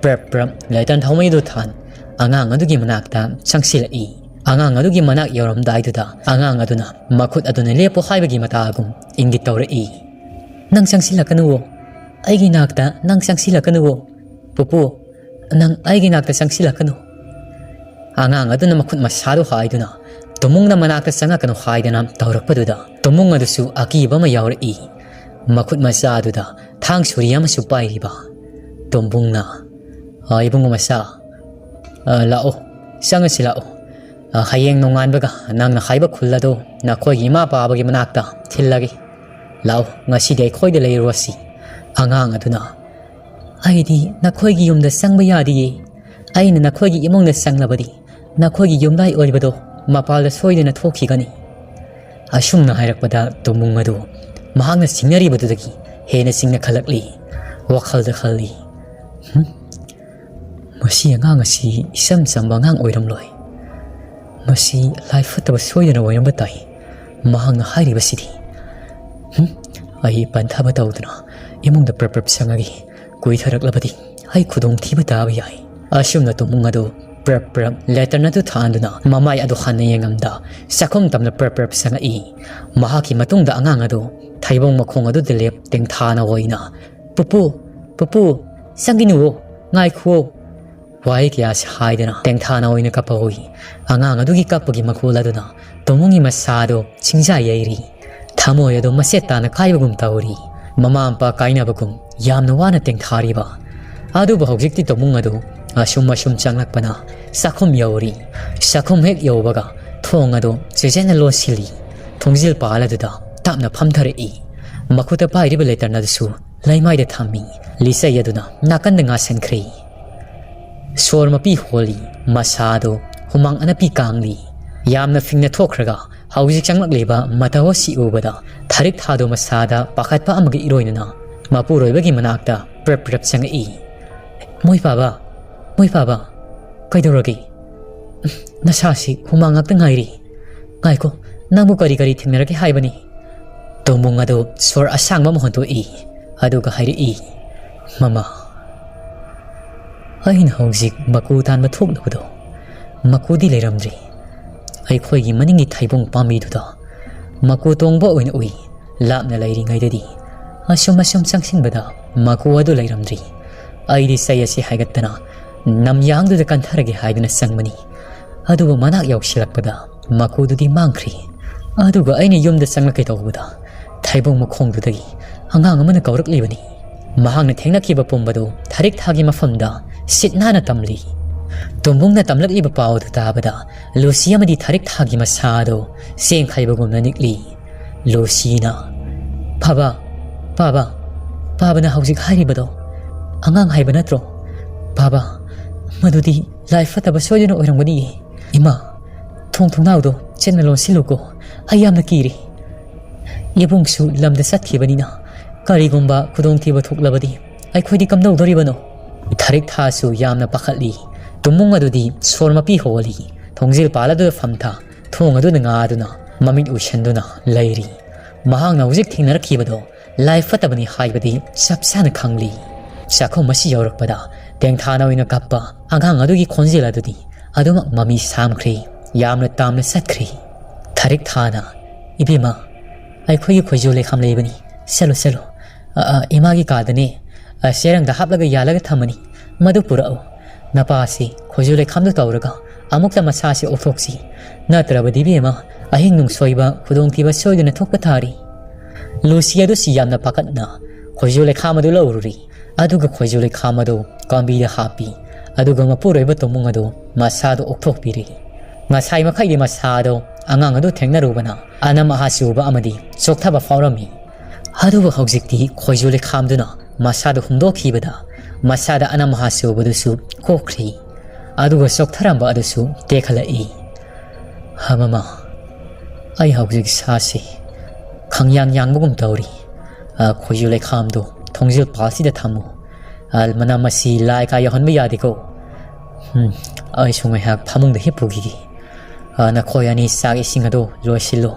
ꯄ꯭ꯔꯞ ꯄ꯭ꯔꯞ ꯂꯩꯇꯟ ꯊꯧꯃꯩꯗꯨ ꯊꯥꯟ ꯑꯉꯥꯡ ꯑꯗꯨꯒꯤ ꯃꯅꯥꯛꯇ ꯆꯪꯁꯤꯜꯂꯛꯏ꯫ ꯑꯉꯥꯡ ꯑꯗꯨꯒꯤ ꯃꯅꯥꯛ ꯌꯧꯔꯝꯗꯥꯏꯗꯨꯗ ꯑꯉꯥꯡ ꯑꯗꯨꯅ ꯃꯈꯨꯠ ꯑꯗꯨꯅ ꯂꯦꯞꯄꯨ ꯍꯥꯏꯕꯒꯤ ꯃꯇꯥꯒꯨꯝ ꯏꯪꯒꯤꯠ ꯇꯧꯔꯛꯏ꯫ "ꯅꯪ ꯆꯪꯁꯤꯜꯂꯛꯀꯅꯨꯋꯣ꯫ ꯑꯩꯒꯤ ꯅꯥꯛꯇ ꯅꯪ ꯆꯪꯁꯤꯜꯂꯛꯀꯅꯨꯋꯣ꯫ ꯄꯨꯄꯨ, ꯅꯪ ꯑꯩꯒꯤ ꯅꯥꯛꯇ ꯆꯪꯁꯤꯜꯂꯛꯀꯅꯨ꯫" ꯑꯉꯥꯡ ꯑꯗꯨꯅ ꯃꯈꯨꯠ ꯃꯁꯥꯗꯨ ꯍꯥꯏꯗꯨꯅ ꯇꯨꯃꯨꯡꯅ ꯃꯅꯥꯛꯇ ꯆꯪꯉꯛꯀꯅꯨ ꯍꯥꯏꯗꯅ ꯇꯧꯔꯛꯄꯗꯨꯗ ꯇꯨꯃꯨꯡ ꯑꯗꯨꯁꯨ ꯑꯀꯤꯕ ꯑꯃ ꯌꯥꯎꯔꯛꯏ꯫ ꯃꯈꯨꯠ ꯃꯆꯥ ꯑꯗꯨꯗ ꯊꯥꯡ ꯁꯨꯔꯤ ꯑꯃꯁꯨ ꯄꯥꯏꯔꯤꯕ꯫ ꯇꯨꯝꯕꯨꯡꯅ, "ꯑ, ꯏꯕꯨꯡꯉꯣ ꯃꯆꯥ, ꯑ, ꯂꯥꯛꯑꯣ, ꯆꯪꯉꯁꯤ ꯂꯥꯛꯑꯣ꯫ ꯑ, ꯍꯌꯦꯡ ꯅꯣꯡꯉꯥꯟꯕꯒ ꯅꯪꯅ ꯍꯥꯏꯕ ꯈꯨꯜ ꯑꯗꯨ ꯅꯈꯣꯏꯒꯤ ꯏꯃꯥ ꯄꯥꯕꯒꯤ ꯃꯅꯥꯛꯇ ꯊꯤꯜꯂꯒꯦ꯫ ꯂꯥꯛꯑꯣ, ꯉꯁꯤꯗꯤ ꯑꯩꯈꯣꯏꯗ ꯂꯩꯔꯨꯔꯁꯤ꯫" ꯑꯉꯥꯡ ꯑꯗꯨꯅ, "ꯑꯩꯗꯤ ꯅꯈꯣꯏꯒꯤ ꯌꯨꯝꯗ ꯆꯪꯕ ꯌꯥꯗꯤꯌꯦ꯫ ꯑꯩꯅ ꯅꯈꯣꯏꯒꯤ ꯏꯃꯨꯡꯗ ꯆꯪꯂꯕꯗꯤ ꯅꯈꯣꯏꯒꯤ ꯌꯨꯝꯂꯥꯏ ꯑꯣꯏꯔꯤꯕꯗꯣ ꯃꯄꯥꯜꯗ ꯁꯣꯏꯗꯅ ꯊꯣꯛꯈꯤꯒꯅꯤ꯫" ꯑꯁꯨꯝꯅ ꯍꯥꯏꯔꯛꯄꯗ ꯇꯣꯝꯕꯨꯡ ꯑꯗꯨ ꯃꯍꯥꯛꯅ ꯆꯤꯡꯅꯔꯤꯕꯗꯨꯗꯒꯤ ꯍꯦꯟꯅ ꯆꯤꯡꯅꯈꯠꯂꯛꯂꯤ꯫ ꯋꯥꯈꯜꯗ ꯈꯜꯂꯤ, "ꯍꯨꯝ? ꯃꯁꯤ ꯑꯉꯥꯡ ꯑꯁꯤ ꯏꯆꯝ ꯆꯝꯕ ꯑꯉꯥꯡ ꯑꯣꯏꯔꯝꯂꯣꯏ꯫ ꯃꯁꯤ ꯂꯥꯏ ꯐꯠꯇꯕ ꯁꯣꯏꯗꯅ ꯑꯣꯏꯔꯝꯕ ꯇꯥꯏ꯫ ꯃꯍꯥꯛꯅ ꯍꯥꯏꯔꯤꯕꯁꯤꯗꯤ꯫ ꯍꯨꯝ? ꯑꯩ ꯄꯟꯊꯕ ꯇꯧꯗꯨꯅ ꯏꯃꯨꯡꯗ ꯄ꯭ꯔꯞ ꯄ꯭ꯔꯞ ꯆꯪꯉꯒꯦ꯫ ꯀꯨꯏꯊꯔꯛꯂꯕꯗꯤ ꯑꯩ ꯈꯨꯗꯣꯡꯊꯤꯕ ꯇꯥꯕ ꯌꯥꯏ"꯫ ꯑꯁꯨꯝꯅ ꯇꯣꯝꯕꯨꯡ ꯑꯗꯨ ꯄ꯭ꯔꯞ ꯄ꯭ꯔꯞ ꯂꯦꯇꯔꯟ ꯑꯗꯨ ꯊꯥꯟꯗꯨꯅ ꯃꯃꯥꯏ ꯑꯗꯨ ꯍꯟꯅ ꯌꯦꯡꯉꯝꯗ ꯆꯥꯛꯈꯨꯝ ꯇꯝꯅ ꯄ꯭ꯔꯞ ꯄ꯭ꯔꯞ ꯆꯪꯉꯛꯏ꯫ ꯃꯍꯥꯛꯀꯤ ꯃꯇꯨꯡꯗ ꯑꯉꯥꯡ ꯑꯗꯨ ꯊꯩꯕꯣꯡ ꯃꯈꯣꯡ ꯑꯗꯨꯗ ꯂꯦꯞ ꯇꯦꯡꯊꯥꯅ ꯑꯣꯏꯅ, "ꯄꯨꯄꯨ, ꯄꯨꯄꯨ, ꯆꯪꯒꯤꯅꯨꯋꯣ, ꯉꯥꯏꯈꯨꯋꯣ"꯫ ꯋꯥꯍꯩ ꯀꯌꯥꯁꯤ ꯍꯥꯏꯗꯨꯅ ꯇꯦꯡꯊꯥꯅ ꯑꯣꯏꯅ ꯀꯞꯄ ꯍꯧꯏ꯫ ꯑꯉꯥꯡ ꯑꯗꯨꯒꯤ ꯀꯞꯄꯒꯤ ꯃꯈꯣꯜ ꯑꯗꯨꯅ ꯇꯣꯝꯕꯨꯡꯒꯤ ꯃꯁꯥꯗꯨ ꯆꯤꯡꯖꯥ ꯌꯩꯔꯤ꯫ ꯊꯃꯣꯏ ꯑꯗꯨ ꯃꯆꯦꯠ ꯇꯥꯅ ꯀꯥꯏꯕꯒꯨꯝ ꯇꯧꯔꯤ꯫ ꯃꯃꯥ ꯃꯄꯥ ꯀꯥꯏꯅꯕꯒꯨꯝ ꯌꯥꯝꯅ ꯋꯥꯅ ꯇꯦꯡꯊꯥꯔꯤꯕ꯫ ꯑꯗꯨꯕꯨ ꯍꯧꯖꯤꯛꯇꯤ ꯇꯣꯝꯕꯨꯡ ꯑꯗꯨ ꯑꯁꯨꯝ ꯑꯁꯨꯝ ꯆꯪꯂꯛꯄꯅ ꯆꯥꯛꯈꯨꯝ ꯌꯧꯔꯤ꯫ ꯆꯥꯛꯈꯨꯝ ꯍꯦꯛ ꯌꯧꯕꯒ ꯊꯣꯡ ꯑꯗꯨ ꯆꯦꯠꯆꯦꯠꯅ ꯂꯣꯟꯁꯤꯜꯂꯤ꯫ ꯊꯣꯡꯖꯤꯜ ꯄꯥꯜ ꯑꯗꯨꯗ ꯇꯞꯅ ꯐꯝꯊꯔꯛꯏ꯫ ꯃꯈꯨꯠꯇ ꯄꯥꯏꯔꯤꯕ ꯂꯦꯇꯔꯟ ꯑꯗꯨꯁꯨ ꯂꯩꯃꯥꯏꯗ ꯊꯝꯃꯤ꯫ ꯂꯤꯆꯩ ꯑꯗꯨꯅ ꯅꯥꯀꯟꯗ ꯉꯥꯁꯟꯈ꯭ꯔꯦ꯫ ꯁꯣꯔ ꯃꯄꯤ ꯍꯣꯜꯂꯤ꯫ ꯃꯁꯥꯗꯨ ꯍꯨꯃꯥꯡ ꯑꯅꯞꯄꯤ ꯀꯥꯡꯂꯤ꯫ ꯌꯥꯝꯅ ꯐꯤꯡꯅ ꯊꯣꯛꯈ꯭ꯔꯒ ꯍꯧꯖꯤꯛ ꯆꯪꯂꯛꯂꯤꯕ ꯃꯇꯧ ꯑꯁꯤ ꯎꯕꯗ ꯊꯔꯤꯛ ꯊꯥꯗꯨ ꯃꯁꯥꯗ ꯄꯥꯈꯠꯄ ꯑꯃꯒ ꯏꯔꯣꯏꯅꯅ ꯃꯄꯨꯔꯣꯏꯕꯒꯤ ꯃꯅꯥꯛꯇ ꯄ꯭ꯔꯞ ꯄ꯭ꯔꯞ ꯆꯪꯉꯛꯏ꯫ "ꯃꯣꯏ ꯄꯥꯕ, ꯃꯣꯏ ꯄꯥꯕ, ꯀꯩꯗꯧꯔꯒꯦ? ꯅꯁꯥꯁꯤ ꯍꯨꯃꯥꯡ ꯉꯥꯛꯇ ꯉꯥꯏꯔꯤ꯫ ꯉꯥꯏꯈꯣ, ꯅꯪꯕꯨ ꯀꯔꯤ ꯀꯔꯤ ꯊꯦꯡꯅꯔꯒꯦ ꯍꯥꯏꯕꯅꯤ?" ꯇꯣꯝꯕꯨꯡ ꯑꯗꯨ ꯁꯣꯔ ꯑꯁꯥꯡꯕ ꯑꯃ ꯍꯣꯟꯗꯣꯛꯏ, ꯑꯗꯨꯒ ꯍꯥꯏꯔꯛꯏ, "ꯃꯃꯥ, ꯑꯩꯅ ꯍꯧꯖꯤꯛ ꯃꯀꯨ ꯇꯥꯟꯕ ꯊꯣꯛꯂꯨꯕꯗꯣ, ꯃꯀꯨꯗꯤ ꯂꯩꯔꯝꯗ꯭ꯔꯤ꯫ ꯑꯩꯈꯣꯏꯒꯤ ꯃꯅꯤꯡꯒꯤ ꯊꯩꯕꯣꯡ ꯄꯥꯝꯕꯤꯗꯨꯗ ꯃꯀꯨ ꯇꯣꯡꯕ ꯑꯣꯏꯅ ꯎꯏ꯫ ꯂꯥꯞꯅ ꯂꯩꯔꯤꯉꯩꯗꯗꯤ ꯑꯁꯨꯝ ꯑꯁꯨꯝ ꯆꯪꯁꯤꯟꯕꯗ ꯃꯀꯨ ꯑꯗꯨ ꯂꯩꯔꯝꯗ꯭ꯔꯤ꯫ ꯑꯩꯗꯤ ꯆꯩ ꯑꯁꯤ ꯍꯥꯏꯒꯠꯇꯅ ꯅꯝꯌꯥꯡꯗꯨꯗ ꯀꯟꯊꯔꯒꯦ ꯍꯥꯏꯗꯨꯅ ꯆꯪꯕꯅꯤ꯫ ꯑꯗꯨꯕꯨ ꯃꯅꯥꯛ ꯌꯧꯁꯤꯜꯂꯛꯄꯗ ꯃꯀꯨꯗꯨꯗꯤ ꯃꯥꯡꯈ꯭ꯔꯤ꯫ ꯑꯗꯨꯒ ꯑꯩꯅ ꯌꯨꯝꯗ ꯆꯪꯂꯛꯀꯦ ꯇꯧꯕꯗ ꯊꯩꯕꯣꯡ ꯃꯈꯣꯡꯗꯨꯗꯒꯤ ꯑꯉꯥꯡ ꯑꯃꯅ ꯀꯧꯔꯛꯂꯤꯕꯅꯤ꯫ ꯃꯍꯥꯛꯅ ꯊꯦꯡꯅꯈꯤꯕ ꯄꯨꯝꯕꯗꯨ ꯊꯔꯤꯛ ꯊꯥꯒꯤ ꯃꯐꯝꯗ ꯁꯤꯠ ꯅꯥꯟꯅ ꯇꯝꯂꯤ꯫ ꯇꯣꯝꯕꯨꯡꯅ ꯇꯝꯂꯛꯂꯤꯕ ꯄꯥꯎ ꯑꯗꯨ ꯇꯥꯕꯗ ꯂꯨꯁꯤ ꯑꯃꯗꯤ ꯊꯔꯤꯛ ꯊꯥꯒꯤ ꯃꯁꯥ ꯑꯗꯨ ꯆꯦꯡꯈꯥꯏꯕꯒꯨꯝꯅ ꯅꯤꯛꯂꯤ꯫ ꯂꯨꯁꯤꯅ, "ꯄꯥꯕ, ꯄꯥꯕ, ꯄꯥꯕꯅ ꯍꯧꯖꯤꯛ ꯍꯥꯏꯔꯤꯕꯗꯣ ꯑꯉꯥꯡ ꯍꯥꯏꯕ ꯅꯠꯇ꯭ꯔꯣ? ꯄꯥꯕ, ꯃꯗꯨꯗꯤ ꯂꯥꯏ ꯐꯠꯇꯕ ꯁꯣꯏꯗꯅ ꯑꯣꯏꯔꯝꯒꯅꯤꯌꯦ꯫ ꯏꯃꯥ, ꯊꯣꯡ ꯊꯣꯡꯅꯥꯎꯗꯣ ꯆꯦꯠꯅ ꯂꯣꯟꯁꯤꯜꯂꯨꯀꯣ꯫ ꯑꯩ ꯌꯥꯝꯅ ꯀꯤꯔꯦ꯫ ꯏꯕꯨꯡꯁꯨ ꯂꯝꯗ ꯆꯠꯈꯤꯕꯅꯤꯅ ꯀꯔꯤꯒꯨꯝꯕ ꯈꯨꯗꯣꯡꯊꯤꯕ ꯊꯣꯛꯂꯕꯗꯤ ꯑꯩꯈꯣꯏꯗꯤ ꯀꯝꯗꯧꯗꯣꯔꯤꯕꯅꯣ? ꯊꯔꯤꯛ ꯊꯥꯁꯨ ꯌꯥꯝꯅ ꯄꯥꯈꯠꯂꯤ꯫ ꯇꯨꯝꯃꯨꯡ ꯑꯗꯨꯗꯤ ꯁꯣꯔ ꯃꯄꯤ ꯍꯣꯜꯂꯤ꯫ ꯊꯣꯡꯖꯤꯜ ꯄꯥꯜ ꯑꯗꯨꯗ ꯐꯝꯊ ꯊꯣꯡ ꯑꯗꯨꯗ ꯉꯥꯗꯨꯅ ꯃꯃꯤꯠ ꯎꯏꯁꯟꯗꯨꯅ ꯂꯩꯔꯤ꯫ ꯃꯍꯥꯛꯅ ꯍꯧꯖꯤꯛ ꯊꯦꯡꯅꯔꯛꯈꯤꯕꯗꯣ ꯂꯥꯏ ꯐꯠꯇꯕꯅꯤ ꯍꯥꯏꯕꯗꯤ ꯆꯞ ꯆꯥꯅ ꯈꯪꯂꯤ꯫ ꯆꯥꯛꯈꯨꯝ ꯑꯁꯤ ꯌꯧꯔꯛꯄꯗ ꯇꯦꯡꯊꯥꯅ ꯑꯣꯏꯅ ꯀꯞꯄ ꯑꯉꯥꯡ ꯑꯗꯨꯒꯤ ꯈꯣꯟꯖꯦꯜ ꯑꯗꯨꯗꯤ ꯑꯗꯨꯃꯛ ꯃꯃꯤ ꯁꯥꯝꯈ꯭ꯔꯦ꯫ ꯌꯥꯝꯅ ꯇꯥꯝꯅ ꯆꯠꯈ꯭ꯔꯦ꯫ ꯊꯔꯤꯛ ꯊꯥꯅ, "ꯏꯕꯦꯝꯃ, ꯑꯩꯈꯣꯏꯒꯤ ꯈꯣꯏꯖꯨ ꯂꯩꯈꯥꯝ ꯂꯩꯕꯅꯤ꯫ ꯆꯠꯂꯨ, ꯆꯠꯂꯨ꯫ ꯑ, ꯑ, ꯏꯃꯥꯒꯤ ꯀꯥꯗꯅꯦ, ꯑ, ꯆꯦꯔꯪꯗ ꯍꯥꯞꯂꯒ ꯌꯥꯜꯂꯒ ꯊꯝꯃꯅꯤ꯫ ꯃꯗꯨ ꯄꯨꯔꯛꯎ꯫ ꯅꯄꯥꯁꯤ ꯈꯣꯏꯖꯨ ꯂꯩꯈꯥꯝꯗꯨ ꯇꯧꯔꯒ ꯑꯃꯨꯛꯇ ꯃꯁꯥꯁꯤ ꯑꯣꯛꯊꯣꯛꯁꯤ꯫ ꯅꯠꯇ꯭ꯔꯕꯗꯤ ꯏꯕꯦꯝꯃ, ꯑꯍꯤꯡ ꯅꯨꯡꯁꯣꯏꯕ ꯈꯨꯗꯣꯡꯊꯤꯕ ꯁꯣꯏꯗꯅ ꯊꯣꯛꯄ ꯇꯥꯔꯤ꯫" ꯂꯨꯁꯤ ꯑꯗꯨꯁꯨ ꯌꯥꯝꯅ ꯄꯥꯈꯠꯅ ꯈꯣꯏꯖꯨ ꯂꯩꯈꯥꯝ ꯑꯗꯨ ꯂꯧꯔꯨꯔꯤ꯫ ꯑꯗꯨꯒ ꯈꯣꯏꯖꯨ ꯂꯩꯈꯥꯝ ꯑꯗꯨ ꯀꯥꯝꯕꯤꯗ ꯍꯥꯞꯄꯤ꯫ ꯑꯗꯨꯒ ꯃꯄꯨꯔꯣꯏꯕ ꯇꯣꯃꯨꯡ ꯑꯗꯨ ꯃꯁꯥꯗꯨ ꯑꯣꯛꯊꯣꯛꯄꯤꯔꯤ꯫ ꯉꯁꯥꯏ ꯃꯈꯩꯗꯤ ꯃꯁꯥꯗꯣ ꯑꯉꯥꯡ ꯑꯗꯨ ꯊꯦꯡꯅꯔꯨꯕꯅ ꯑꯅꯝ ꯑꯍꯥ ꯆꯨꯕ ꯑꯃꯗꯤ ꯆꯣꯛꯊꯕ ꯐꯥꯎꯔꯝꯃꯤ꯫ ꯑꯗꯨꯕꯨ ꯍꯧꯖꯤꯛꯇꯤ ꯈꯣꯏꯖꯨ ꯂꯩꯈꯥꯝꯗꯨꯅ ꯃꯁꯥꯗꯨ ꯍꯨꯝꯗꯣꯛꯈꯤꯕꯗ ꯃꯁꯥꯗ ꯑꯅꯝ ꯑꯍꯥ ꯆꯨꯕꯗꯨꯁꯨ ꯀꯣꯛꯈ꯭ꯔꯤ꯫ ꯑꯗꯨꯒ ꯆꯣꯛꯊꯔꯝꯕ ꯑꯗꯨꯁꯨ ꯇꯦꯛꯈꯠꯂꯛꯏ꯫ "ꯍ, ꯃꯃꯥ, ꯑꯩ ꯍꯧꯖꯤꯛ ꯏꯁꯥꯁꯤ ꯈꯪꯌꯥꯡ ꯌꯥꯡꯕꯒꯨꯝ ꯇꯧꯔꯤ꯫ ꯑ, ꯈꯣꯏꯖꯨ ꯂꯩꯈꯥꯝꯗꯣ ꯊꯣꯡꯖꯤꯜ ꯄꯥꯜꯁꯤꯗ ꯊꯝꯃꯨ꯫ ꯑ, ꯃꯅꯝ ꯑꯁꯤ ꯂꯥꯏ ꯀꯥ ꯌꯧꯍꯟꯕ ꯌꯥꯗꯦꯀꯣ꯫ ꯎꯝ, ꯑꯩꯁꯨ ꯉꯥꯏꯍꯥꯛ ꯐꯃꯨꯡꯗ ꯍꯤꯞꯄꯨꯈꯤꯒꯦ꯫ ꯑ, ꯅꯈꯣꯏ ꯑꯅꯤ ꯆꯥꯛ ꯏꯁꯤꯡ ꯑꯗꯨ ꯂꯣꯏꯁꯤꯜꯂꯨ꯫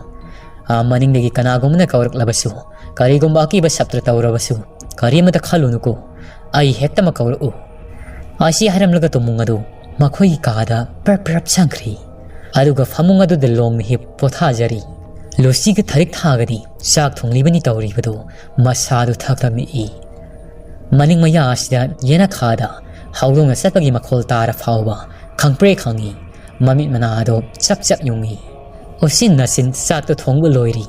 ꯑ, ꯃꯅꯤꯡꯗꯒꯤ ꯀꯅꯥꯒꯨꯝꯕꯅ ꯀꯧꯔꯛꯂꯕꯁꯨ, ꯀꯔꯤꯒꯨꯝꯕ ꯑꯀꯤꯕ ꯁꯞꯇ꯭ꯔ ꯇꯧꯔꯕꯁꯨ, ꯀꯔꯤꯃꯇ ꯈꯜꯂꯨꯅꯨꯀꯣ꯫ ꯑꯩ ꯍꯦꯛꯇꯃꯛ ꯀꯧꯔꯛꯎ꯫" ꯑꯁꯤ ꯍꯥꯏꯔꯝꯂꯒ ꯇꯣꯃꯨꯡ ꯑꯗꯨ ꯃꯈꯣꯏꯒꯤ ꯀꯥꯗ ꯄ꯭ꯔꯞ ꯄ꯭ꯔꯞ ꯆꯪꯈ꯭ꯔꯤ꯫ ꯑꯗꯨꯒ ꯐꯃꯨꯡ ꯑꯗꯨꯗ ꯂꯣꯡꯅ ꯍꯤꯞ ꯄꯣꯊꯥꯖꯔꯤ꯫ ꯂꯨꯁꯤꯒ ꯊꯔꯤꯛ ꯊꯥꯒꯗꯤ ꯆꯥꯛ ꯊꯣꯡꯂꯤꯕꯅꯤ ꯇꯧꯔꯤꯕꯗꯨ ꯃꯁꯥꯗꯨ ꯊꯛꯂꯝꯃꯤ꯫ ꯃꯅꯤꯡ ꯃꯌꯥ ꯑꯁꯤꯗ ꯌꯦꯅꯈꯥꯗ ꯍꯧꯗꯣꯡꯅ ꯆꯠꯄꯒꯤ ꯃꯈꯣꯜ ꯇꯥꯔ ꯐꯥꯎꯕ ꯈꯪꯄ꯭ꯔꯦ ꯈꯪꯉꯤ꯫ ꯃꯃꯤꯠ ꯃꯅꯥ ꯑꯗꯣ ꯆꯞ ꯆꯞ ꯌꯨꯡꯉꯤ꯫ ꯎꯆꯤꯟ ꯅꯥꯆꯤꯟ ꯆꯥꯛꯇꯣ ꯊꯣꯡꯕ ꯂꯣꯏꯔꯤ꯫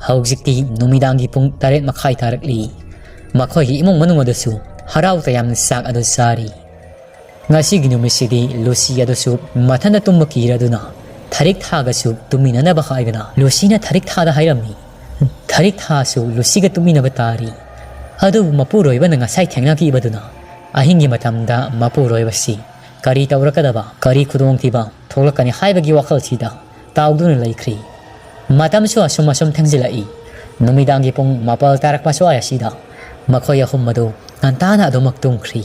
ꯍꯧꯖꯤꯛꯇꯤ ꯅꯨꯃꯤꯗꯥꯡꯒꯤ ꯄꯨꯡ ꯇꯔꯦꯠ ꯃꯈꯥꯏ ꯇꯥꯔꯛꯂꯤ꯫ ꯃꯈꯣꯏꯒꯤ ꯏꯃꯨꯡ ꯃꯅꯨꯡ ꯑꯗꯨꯁꯨ ꯍꯔꯥꯎ ꯇꯌꯥꯝꯅ ꯆꯥꯛ ꯑꯗꯨ ꯆꯥꯔꯤ꯫ ꯉꯁꯤꯒꯤ ꯅꯨꯃꯤꯠꯁꯤꯗꯤ ꯂꯨꯁꯤ ꯑꯗꯨꯁꯨ ꯃꯊꯟꯇ ꯇꯨꯝꯕ ꯀꯤꯔꯗꯨꯅ ꯊꯔꯤꯛ ꯊꯥꯒꯁꯨ ꯇꯨꯝꯃꯤꯟꯅꯅꯕ ꯍꯥꯏꯗꯨꯅ ꯂꯨꯁꯤꯅ ꯊꯔꯤꯛ ꯊꯥꯗ ꯍꯥꯏꯔꯝꯃꯤ꯫ ꯊꯔꯤꯛ ꯊꯥꯁꯨ ꯂꯨꯁꯤꯒ ꯇꯨꯝꯃꯤꯟꯅꯕ ꯇꯥꯔꯤ꯫ ꯑꯗꯨꯕꯨ ꯃꯄꯨꯔꯣꯏꯕꯅ ꯉꯁꯥꯏ ꯊꯦꯡꯅꯈꯤꯕꯗꯨꯅ ꯑꯍꯤꯡꯒꯤ ꯃꯇꯝꯗ ꯃꯄꯨꯔꯣꯏꯕꯁꯤ ꯀꯔꯤ ꯇꯧꯔꯛꯀꯗꯕ, ꯀꯔꯤ ꯈꯨꯗꯣꯡꯊꯤꯕ ꯊꯣꯛꯂꯛꯀꯅꯤ ꯍꯥꯏꯕꯒꯤ ꯋꯥꯈꯜꯁꯤꯗ ꯇꯥꯎꯗꯨꯅ ꯂꯩꯈ꯭ꯔꯤ꯫ ꯃꯇꯝꯁꯨ ꯑꯁꯨꯝ ꯑꯁꯨꯝ ꯊꯦꯡꯖꯤꯜꯂꯛꯏ꯫ ꯅꯨꯃꯤꯗꯥꯡꯒꯤ ꯄꯨꯡ ꯃꯥꯄꯜ ꯇꯥꯔꯛꯄ ꯁ꯭ꯋꯥꯏ ꯑꯁꯤꯗ ꯃꯈꯣꯏ ꯑꯍꯨꯝ ꯑꯗꯨ ꯉꯟꯇꯥꯅ ꯑꯗꯨꯃꯛ ꯇꯨꯝꯈ꯭ꯔꯤ꯫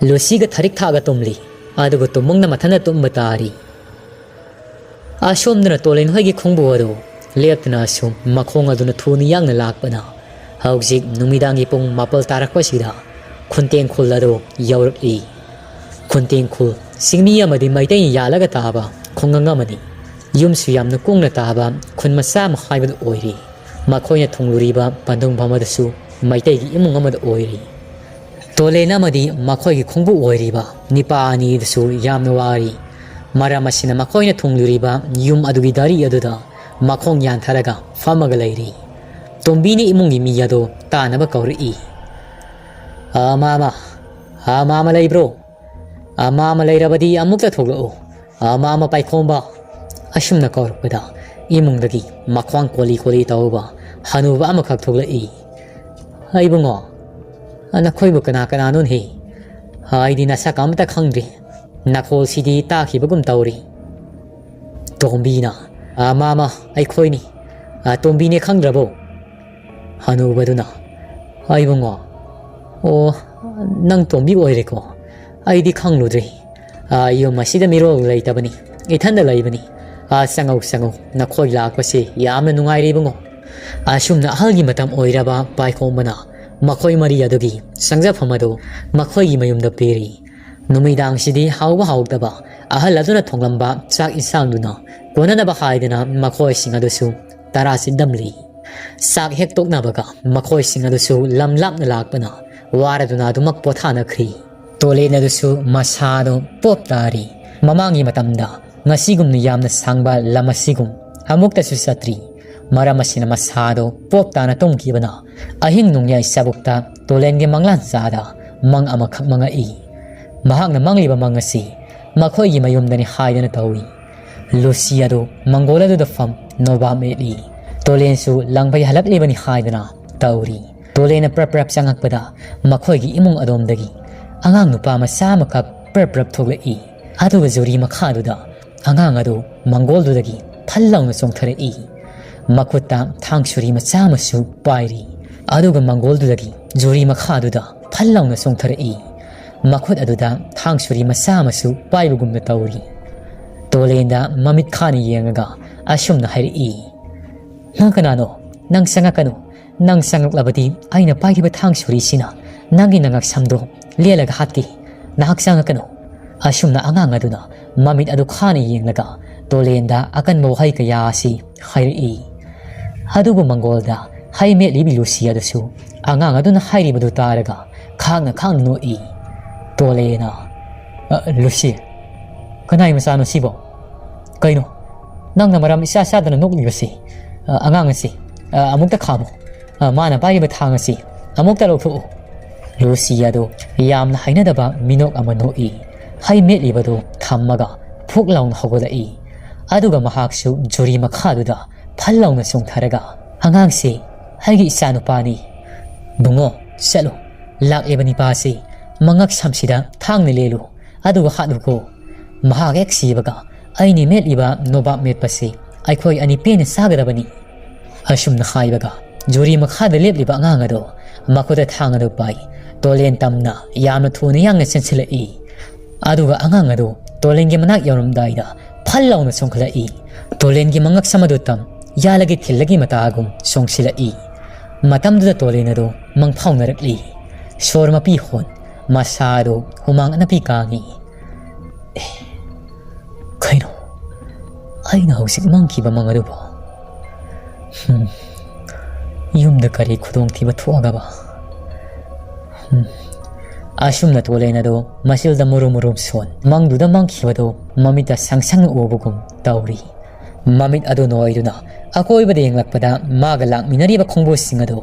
ꯂꯨꯁꯤꯒ ꯊꯔꯤꯛ ꯊꯥꯛꯑꯒ ꯇꯨꯝꯂꯤ꯫ ꯑꯗꯨꯒ ꯇꯨꯝꯃꯨꯡꯅ ꯃꯊꯟꯇ ꯇꯨꯝꯕ ꯇꯥꯔꯤ꯫ ꯑꯁꯣꯝꯗꯅ ꯇꯣꯂꯦꯟ ꯍꯣꯏꯒꯤ ꯈꯣꯡꯕꯨ ꯑꯗꯨ ꯂꯦꯞꯇꯅ ꯑꯁꯨꯝ ꯃꯈꯣꯡ ꯑꯗꯨꯅ ꯊꯨꯅ ꯌꯥꯡꯅ ꯂꯥꯛꯄꯅ ꯍꯧꯖꯤꯛ ꯅꯨꯃꯤꯗꯥꯡꯒꯤ ꯄꯨꯡ ꯃꯥꯄꯜ ꯇꯥꯔꯛꯄꯁꯤꯗ ꯈꯨꯟꯇꯦꯡ ꯈꯨꯜ ꯑꯗꯨ ꯌꯧꯔꯛꯂꯤ꯫ ꯈꯨꯟꯇꯦꯡ ꯈꯨꯜ ꯆꯤꯡꯃꯤ ꯑꯃꯗꯤ ꯃꯩꯇꯩꯅ ꯌꯥꯜꯂꯒ ꯇꯥꯕ ꯈꯨꯡꯒꯪ ꯑꯃꯅꯤ꯫ ꯌꯨꯝꯁꯨ ꯌꯥꯝꯅ ꯀꯨꯡꯅ ꯇꯥꯕ ꯈꯨꯟ ꯃꯆꯥ ꯑꯃ ꯍꯥꯏꯕꯗꯨ ꯑꯣꯏꯔꯤ꯫ ꯃꯈꯣꯏꯅ ꯊꯨꯡꯂꯨꯔꯤꯕ ꯄꯟꯊꯨꯡꯐꯝ ꯑꯗꯨꯁꯨ ꯃꯩꯇꯩꯒꯤ ꯏꯃꯨꯡ ꯑꯃꯗ ꯑꯣꯏꯔꯤ꯫ ꯇꯣꯂꯦꯟ ꯑꯃꯗꯤ ꯃꯈꯣꯏꯒꯤ ꯈꯣꯡꯕꯨ ꯑꯣꯏꯔꯤꯕ ꯅꯤꯄꯥ ꯑꯅꯤꯗꯨꯁꯨ ꯌꯥꯝꯅ ꯋꯥꯔꯤ꯫ ꯃꯔꯝ ꯑꯁꯤꯅ ꯃꯈꯣꯏꯅ ꯊꯨꯡꯂꯨꯔꯤꯕ ꯌꯨꯝ ꯑꯗꯨꯒꯤ ꯗꯥꯔꯤ ꯑꯗꯨꯗ ꯃꯈꯣꯡ ꯌꯥꯟꯊꯔꯒ ꯐꯝꯃꯒ ꯂꯩꯔꯤ꯫ ꯇꯣꯝꯕꯤꯅ ꯏꯃꯨꯡꯒꯤ ꯃꯤ ꯑꯗꯨ ꯇꯥꯅꯕ ꯀꯧꯔꯛꯏ꯫ "ꯑ, ꯃꯥꯃ, ꯑ, ꯃꯥꯃ ꯂꯩꯕ꯭ꯔꯣ? ꯑ, ꯃꯥꯃ ꯂꯩꯔꯕꯗꯤ ꯑꯃꯨꯛꯇ ꯊꯣꯛꯂꯛꯎ꯫ ꯑ, ꯃꯥꯃ ꯄꯥꯏꯈꯣꯝꯕ꯫" ꯑꯁꯨꯝꯅ ꯀꯧꯔꯛꯄꯗ ꯏꯃꯨꯡꯗꯒꯤ ꯃꯈ꯭ꯋꯥꯡ ꯀꯣꯂꯤ ꯀꯣꯂꯤ ꯇꯧꯕ ꯍꯅꯨꯕ ꯑꯃꯈꯛ ꯊꯣꯛꯂꯛꯏ꯫ "ꯏꯕꯨꯡꯉꯣ, ꯅꯈꯣꯏꯕꯨ ꯀꯅꯥ ꯀꯅꯥꯅꯣꯅꯦ? ꯑꯩꯗꯤ ꯅꯁꯛ ꯑꯃꯇ ꯈꯪꯗ꯭ꯔꯤ꯫ ꯅꯈꯣꯜꯁꯤꯗꯤ ꯇꯥꯈꯤꯕꯒꯨꯝ ꯇꯧꯔꯤ꯫" ꯇꯣꯝꯕꯤꯅ, "ꯑ, ꯃꯥꯃ, ꯑꯩꯈꯣꯏꯅꯤ꯫ ꯑ, ꯇꯣꯝꯕꯤꯅꯦ ꯈꯪꯗ꯭ꯔꯕꯣ?" ꯍꯅꯨꯕꯗꯨꯅ, "ꯏꯕꯨꯡꯉꯣ, ꯑꯣ, ꯅꯪ ꯇꯣꯝꯕꯤ ꯑꯣꯏꯔꯦꯀꯣ? ꯑꯩꯗꯤ ꯈꯪꯂꯨꯗ꯭ꯔꯦ꯫ ꯑ, ꯌꯨꯝ ꯑꯁꯤꯗ ꯃꯤꯔꯣꯜ ꯂꯩꯇꯕꯅꯤ, ꯏꯊꯟꯗ ꯂꯩꯕꯅꯤ꯫ ꯑ, ꯆꯪꯉꯧ, ꯆꯪꯉꯧ, ꯅꯈꯣꯏ ꯂꯥꯛꯄꯁꯦ ꯌꯥꯝꯅ ꯅꯨꯡꯉꯥꯏꯔꯦ ꯏꯕꯨꯡꯉꯣ꯫" ꯑꯁꯨꯝꯅ ꯑꯍꯜꯒꯤ ꯃꯇꯝ ꯑꯣꯏꯔꯕ ꯄꯥꯏꯈꯣꯝꯕꯅ ꯃꯈꯣꯏ ꯃꯔꯤ ꯑꯗꯨꯒꯤ ꯆꯪꯖꯐꯝ ꯑꯗꯨ ꯃꯈꯣꯏꯒꯤ ꯃꯌꯨꯝꯗ ꯄꯤꯔꯤ꯫ ꯅꯨꯃꯤꯗꯥꯡꯁꯤꯗꯤ ꯍꯥꯎꯕ ꯍꯥꯎꯇꯕ ꯑꯍꯜ ꯑꯗꯨꯅ ꯊꯣꯡꯂꯝꯕ ꯆꯥꯛ ꯏꯟꯁꯥꯡꯗꯨꯅ ꯀꯣꯟꯅꯅꯕ ꯍꯥꯏꯗꯅ ꯃꯈꯣꯏꯁꯤꯡ ꯑꯗꯨꯁꯨ ꯇꯔꯥ ꯆꯤꯟꯗꯝꯂꯤ꯫ ꯆꯥꯛ ꯍꯦꯛ ꯇꯣꯛꯅꯕꯒ ꯃꯈꯣꯏꯁꯤꯡ ꯑꯗꯨꯁꯨ ꯂꯝ ꯂꯥꯞꯅ ꯂꯥꯛꯄꯅ ꯋꯥꯔꯗꯨꯅ ꯑꯗꯨꯃꯛ ꯄꯣꯊꯥꯅꯈ꯭ꯔꯤ꯫ ꯇꯣꯂꯦꯟ ꯑꯗꯨꯁꯨ ꯃꯁꯥꯗꯨ ꯄꯣꯞ ꯇꯥꯔꯤ꯫ ꯃꯃꯥꯡꯒꯤ ꯃꯇꯝꯗ ꯉꯁꯤꯒꯨꯝꯅ ꯌꯥꯝꯅ ꯁꯥꯡꯕ ꯂꯝ ꯑꯁꯤꯒꯨꯝ ꯑꯃꯨꯛꯇꯁꯨ ꯆꯠꯇ꯭ꯔꯤ꯫ ꯃꯔꯝ ꯑꯁꯤꯅ ꯃꯁꯥꯗꯨ ꯄꯣꯞ ꯇꯥꯅ ꯇꯨꯝꯈꯤꯕꯅ ꯑꯍꯤꯡ ꯅꯣꯡꯌꯥꯏ ꯆꯥꯕꯨꯛꯇ ꯇꯣꯂꯦꯟꯒꯤ ꯃꯪꯂꯥꯟ ꯆꯥꯗ ꯃꯪ ꯑꯃꯈꯛ ꯃꯪꯉꯛꯏ꯫ ꯃꯍꯥꯛꯅ ꯃꯪꯂꯤꯕ ꯃꯪ ꯑꯁꯤ ꯃꯈꯣꯏꯒꯤ ꯃꯌꯨꯝꯗꯅꯤ ꯍꯥꯏꯗꯅ ꯇꯧꯏ꯫ ꯂꯨꯁꯤ ꯑꯗꯨ ꯃꯪꯒꯣꯜ ꯑꯗꯨꯗ ꯐꯝ ꯅꯣꯕꯥꯞ ꯃꯦꯠꯂꯤ꯫ ꯇꯣꯂꯦꯟꯁꯨ ꯂꯪꯐꯩ ꯍꯜꯂꯛꯂꯤꯕꯅꯤ ꯍꯥꯏꯗꯅ ꯇꯧꯔꯤ꯫ ꯇꯣꯂꯦꯟꯅ ꯄ꯭ꯔꯞ ꯄ꯭ꯔꯞ ꯆꯪꯉꯛꯄꯗ ꯃꯈꯣꯏꯒꯤ ꯏꯃꯨꯡ ꯑꯗꯣꯝꯗꯒꯤ ꯑꯉꯥꯡ ꯅꯨꯄꯥ ꯃꯆꯥ ꯑꯃꯈꯛ ꯄ꯭ꯔꯞ ꯄ꯭ꯔꯞ ꯊꯣꯛꯂꯛꯏ꯫ ꯑꯗꯨꯒ ꯖꯨꯔꯤ ꯃꯈꯥꯗꯨꯗ ꯑꯉꯥꯡ ꯑꯗꯨ ꯃꯪꯒꯣꯜꯗꯨꯗꯒꯤ ꯐꯜ ꯂꯥꯎꯅ ꯆꯣꯡꯊꯔꯛꯏ꯫ ꯃꯈꯨꯠꯇ ꯊꯥꯡ ꯁꯨꯔꯤ ꯃꯆꯥ ꯑꯃꯁꯨ ꯄꯥꯏꯔꯤ꯫ ꯑꯗꯨꯒ ꯃꯪꯒꯣꯜꯗꯨꯗꯒꯤ ꯖꯨꯔꯤ ꯃꯈꯥꯗꯨꯗ ꯐꯜ ꯂꯥꯎꯅ ꯆꯣꯡꯊꯔꯛꯏ꯫ ꯃꯈꯨꯠ ꯑꯗꯨꯗ ꯊꯥꯡ ꯁꯨꯔꯤ ꯃꯆꯥ ꯑꯃꯁꯨ ꯄꯥꯏꯕꯒꯨꯝꯅ ꯇꯧꯔꯤ꯫ ꯇꯣꯂꯦꯟꯗ ꯃꯃꯤꯠ ꯈꯥꯅ ꯌꯦꯡꯉꯒ ꯑꯁꯨꯝꯅ ꯍꯥꯏꯔꯛꯏ, "ꯅꯪ ꯀꯅꯥꯅꯣ? ꯅꯪ ꯆꯪꯉꯛꯀꯅꯨ꯫ ꯅꯪ ꯆꯪꯉꯛꯂꯕꯗꯤ ꯑꯩꯅ ꯄꯥꯏꯔꯤꯕ ꯊꯥꯡ ꯁꯨꯔꯤꯁꯤꯅ ꯅꯪꯒꯤ ꯅꯉꯛꯁꯝꯗꯣ ꯂꯦꯜꯂꯒ ꯍꯥꯠꯀꯦ꯫ ꯅꯍꯥꯛ ꯆꯪꯉꯛꯀꯅꯨ꯫" ꯑꯁꯨꯝꯅ ꯑꯉꯥꯡ ꯑꯗꯨꯅ ꯃꯃꯤꯠ ꯑꯗꯨ ꯈꯥꯅ ꯌꯦꯡꯂꯒ ꯇꯣꯂꯦꯟꯗ ꯑꯀꯟꯕ ꯋꯥꯍꯩ ꯀꯌꯥ ꯑꯁꯤ ꯍꯥꯏꯔꯛꯏ꯫ ꯑꯗꯨꯕꯨ ꯃꯪꯒꯣꯜꯗ ꯍꯩ ꯃꯦꯠꯂꯤꯕꯤ ꯂꯨꯁꯤ ꯑꯗꯨꯁꯨ ꯑꯉꯥꯡ ꯑꯗꯨꯅ ꯍꯥꯏꯔꯤꯕꯗꯨ ꯇꯥꯔꯒ ꯈꯥꯡꯅ ꯈꯥꯡꯅ ꯅꯣꯛꯏ꯫ ꯇꯣꯂꯦꯅ, "ꯑ, ꯂꯨꯁꯤ, ꯀꯅꯥꯏ ꯃꯆꯥꯅꯣ ꯁꯤꯕꯣ? ꯀꯩꯅꯣ, ꯅꯪꯅ ꯃꯔꯝ ꯏꯆꯥ ꯆꯥꯗꯅ ꯅꯣꯛꯂꯤꯕꯁꯤ? ꯑ, ꯑꯉꯥꯡ ꯑꯁꯤ, ꯑ, ꯑꯃꯨꯛꯇ ꯈꯥꯝꯃꯨ꯫ ꯑ, ꯃꯥꯅ ꯄꯥꯏꯔꯤꯕ ꯊꯥꯡ ꯑꯁꯤ ꯑꯃꯨꯛꯇ ꯂꯧꯊꯣꯛꯎ꯫" ꯂꯨꯁꯤ ꯑꯗꯨ ꯌꯥꯝꯅ ꯍꯩꯅꯗꯕ ꯃꯤꯅꯣꯛ ꯑꯃ ꯅꯣꯛꯏ꯫ ꯍꯩ ꯃꯦꯠꯂꯤꯕꯗꯨ ꯊꯝꯃꯒ ꯐꯨꯛ ꯂꯥꯎꯅ ꯍꯧꯒꯠꯂꯛꯏ꯫ ꯑꯗꯨꯒ ꯃꯍꯥꯛꯁꯨ ꯖꯨꯔꯤ ꯃꯈꯥꯗꯨꯗ ꯐꯜ ꯂꯥꯎꯅ ꯆꯣꯡꯊꯔꯒ, "ꯑꯉꯥꯡꯁꯤ ꯑꯩꯒꯤ ꯏꯆꯥꯅꯨꯄꯥꯅꯤ꯫ ꯕꯨꯡꯉꯣ, ꯆꯠꯂꯨ꯫ ꯂꯥꯛꯂꯤꯕ ꯅꯤꯄꯥꯁꯤ ꯃꯉꯛ ꯁꯝꯁꯤꯗ ꯊꯥꯡꯅ ꯂꯦꯜꯂꯨ꯫ ꯑꯗꯨꯒ ꯍꯥꯠꯂꯨꯀꯣ꯫ ꯃꯍꯥꯛ ꯍꯦꯛ ꯁꯤꯕꯒ ꯑꯩꯅ ꯃꯦꯠꯂꯤꯕ ꯅꯣꯕꯥꯞ ꯃꯦꯠꯄꯁꯤ ꯑꯩꯈꯣꯏ ꯑꯅꯤ ꯄꯦꯟꯅ ꯆꯥꯒꯗꯕꯅꯤ꯫" ꯑꯁꯨꯝꯅ ꯍꯥꯏꯕꯒ ꯖꯨꯔꯤ ꯃꯈꯥꯗ ꯂꯦꯞꯂꯤꯕ ꯑꯉꯥꯡ ꯑꯗꯣ ꯃꯈꯨꯠꯇ ꯊꯥꯡ ꯑꯗꯨ ꯄꯥꯏ ꯇꯣꯂꯦꯟ ꯇꯝꯅ ꯌꯥꯝꯅ ꯊꯨꯅ ꯌꯥꯡꯅ ꯆꯦꯟꯁꯤꯜꯂꯛꯏ꯫ ꯑꯗꯨꯒ ꯑꯉꯥꯡ ꯑꯗꯨ ꯇꯣꯂꯦꯟꯒꯤ ꯃꯅꯥꯛ ꯌꯧꯔꯝꯗꯥꯏꯗ ꯐꯜ ꯂꯥꯎꯅ ꯆꯣꯡꯈꯠꯂꯛꯏ꯫ ꯇꯣꯂꯦꯟꯒꯤ ꯃꯉꯛꯁꯝ ꯑꯗꯨ ꯇꯝ ꯌꯥꯜꯂꯒ ꯊꯤꯜꯂꯒꯤ ꯃꯇꯥꯒꯨꯝ ꯆꯣꯡꯁꯤꯜꯂꯛꯏ꯫ ꯃꯇꯝꯗꯨꯗ ꯇꯣꯂꯦꯟ ꯑꯗꯨ ꯃꯪꯐꯥꯎꯅꯔꯛꯂꯤ꯫ ꯁꯣꯔ ꯃꯄꯤ ꯍꯣꯟ ꯃꯁꯥ ꯑꯗꯨ ꯍꯨꯃꯥꯡ ꯑꯅꯞꯄꯤ ꯀꯥꯡꯏ꯫ ꯑꯦ, ꯀꯩꯅꯣ? ꯑꯩꯅ ꯍꯧꯖꯤꯛ ꯃꯪꯈꯤꯕ ꯃꯪ ꯑꯗꯨꯕꯨ? ꯍꯝ, ꯌꯨꯝꯗ ꯀꯔꯤ ꯈꯨꯗꯣꯡꯊꯤꯕ ꯊꯣꯛꯑꯒꯕ? ꯍꯝ꯫ ꯑꯁꯨꯝꯅ ꯇꯣꯂꯦꯟ ꯑꯗꯨ ꯃꯆꯤꯜꯗ ꯃꯨꯔꯨꯝ ꯃꯨꯔꯨꯝ ꯁꯣꯟ, ꯃꯪꯗꯨꯗ ꯃꯪꯈꯤꯕꯗꯨ ꯃꯃꯤꯠꯇ ꯁꯪ ꯁꯪꯅ ꯎꯕꯒꯨꯝ ꯇꯧꯔꯤ꯫ ꯃꯃꯤꯠ ꯑꯗꯨ ꯅꯣꯏꯗꯨꯅ ꯑꯀꯣꯏꯕꯗ ꯌꯦꯡꯂꯛꯄꯗ ꯃꯥꯒ ꯂꯥꯛꯃꯤꯟꯅꯔꯤꯕ ꯈꯣꯡꯕꯨꯁꯤꯡ ꯑꯗꯨ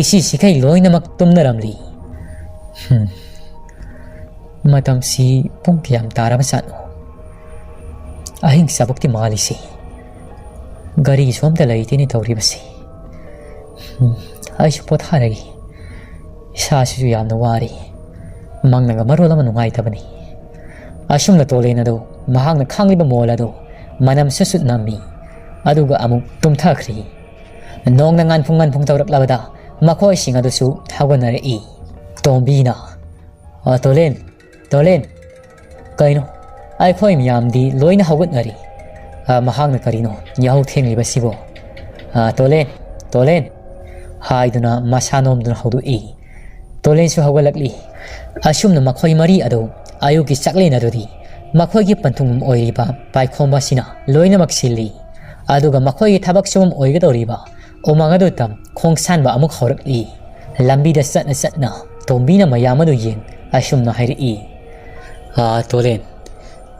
ꯏꯁꯤ ꯁꯤꯈꯩ ꯂꯣꯏꯅꯃꯛ ꯇꯨꯝꯅꯔꯝꯂꯤ꯫ ꯍꯝ꯫ ꯃꯇꯝꯁꯤ ꯄꯨꯡ ꯀꯌꯥꯝ ꯇꯥꯔꯕꯖꯥꯠꯅꯣ? ꯑꯍꯤꯡ ꯆꯥꯕꯛꯇꯤ ꯃꯥꯜꯂꯤꯁꯤ꯫ ꯒꯥꯔꯤꯁꯨ ꯑꯝꯇ ꯂꯩꯇꯦꯅꯦ ꯇꯧꯔꯤꯕꯁꯤ꯫ ꯎꯝ, ꯑꯩꯁꯨ ꯄꯣꯊꯥꯔꯒꯦ꯫ ꯏꯁꯥꯁꯤꯁꯨ ꯌꯥꯝꯅ ꯋꯥꯔꯦ꯫ ꯃꯪꯅꯒ ꯃꯔꯣꯜ ꯑꯃ ꯅꯨꯡꯉꯥꯏꯇꯕꯅꯤ꯫ ꯑꯁꯨꯝꯅ ꯇꯣꯂꯦꯟ ꯑꯗꯨ ꯃꯍꯥꯛꯅ ꯈꯥꯡꯂꯤꯕ ꯃꯣꯜ ꯑꯗꯨ ꯃꯅꯝ ꯁꯨꯠ ꯁꯨꯠ ꯅꯝꯃꯤ꯫ ꯑꯗꯨꯒ ꯑꯃꯨꯛ ꯇꯨꯝꯊꯈ꯭ꯔꯤ꯫ ꯅꯣꯡꯅ ꯉꯥꯟꯐꯨꯡ ꯉꯥꯟꯐꯨꯡ ꯇꯧꯔꯛꯂꯕꯗ ꯃꯈꯣꯏꯁꯤꯡ ꯑꯗꯨꯁꯨ ꯍꯧꯒꯠꯅꯔꯛꯏ꯫ ꯇꯣꯝꯕꯤꯅ, "ꯑ, ꯇꯣꯂꯦꯟ, ꯇꯣꯂꯦꯟ, ꯀꯩꯅꯣ? ꯑꯩꯈꯣꯏ ꯃꯌꯥꯝꯗꯤ ꯂꯣꯏꯅ ꯍꯧꯒꯠꯅꯔꯤ꯫ ꯑ, ꯃꯍꯥꯛꯅ ꯀꯔꯤꯅꯣ ꯌꯥꯍꯧ ꯊꯦꯡꯂꯤꯕꯁꯤꯕꯣ? ꯑ, ꯇꯣꯂꯦꯟ, ꯇꯣꯂꯦꯟ!" ꯍꯥꯏꯗꯨꯅ ꯃꯁꯥ ꯅꯣꯝꯗꯨꯅ ꯍꯧꯗꯣꯛꯏ꯫ ꯇꯣꯂꯦꯟꯁꯨ ꯍꯧꯒꯠꯂꯛꯂꯤ꯫ ꯑꯁꯨꯝꯅ ꯃꯈꯣꯏ ꯃꯔꯤ ꯑꯗꯨ ꯑꯌꯨꯛꯀꯤ ꯆꯥꯛꯂꯦꯟ ꯑꯗꯨꯗꯤ ꯃꯈꯣꯏꯒꯤ ꯄꯟꯊꯨꯡꯐꯝ ꯑꯣꯏꯔꯤꯕ ꯄꯥꯏꯈꯣꯝꯕ ꯑꯁꯤꯅ ꯂꯣꯏꯅꯃꯛ ꯁꯤꯜꯂꯤ꯫ ꯑꯗꯨꯒ ꯃꯈꯣꯏꯒꯤ ꯊꯕꯛ ꯁꯨꯐꯝ ꯑꯣꯏꯒꯗꯧꯔꯤꯕ ꯎꯃꯪ ꯑꯗꯨ ꯇꯝ ꯈꯣꯡꯁꯥꯟꯕ ꯑꯃꯨꯛ ꯍꯧꯔꯛꯂꯤ꯫ ꯂꯝꯕꯤꯗ ꯆꯠꯅ ꯆꯠꯅ ꯇꯣꯝꯕꯤꯅ ꯃꯌꯥꯝ ꯑꯗꯨ ꯌꯦꯡ ꯑꯁꯨꯝꯅ ꯍꯥꯏꯔꯛꯏ, "ꯑꯥ, ꯇꯣꯂꯦꯟ,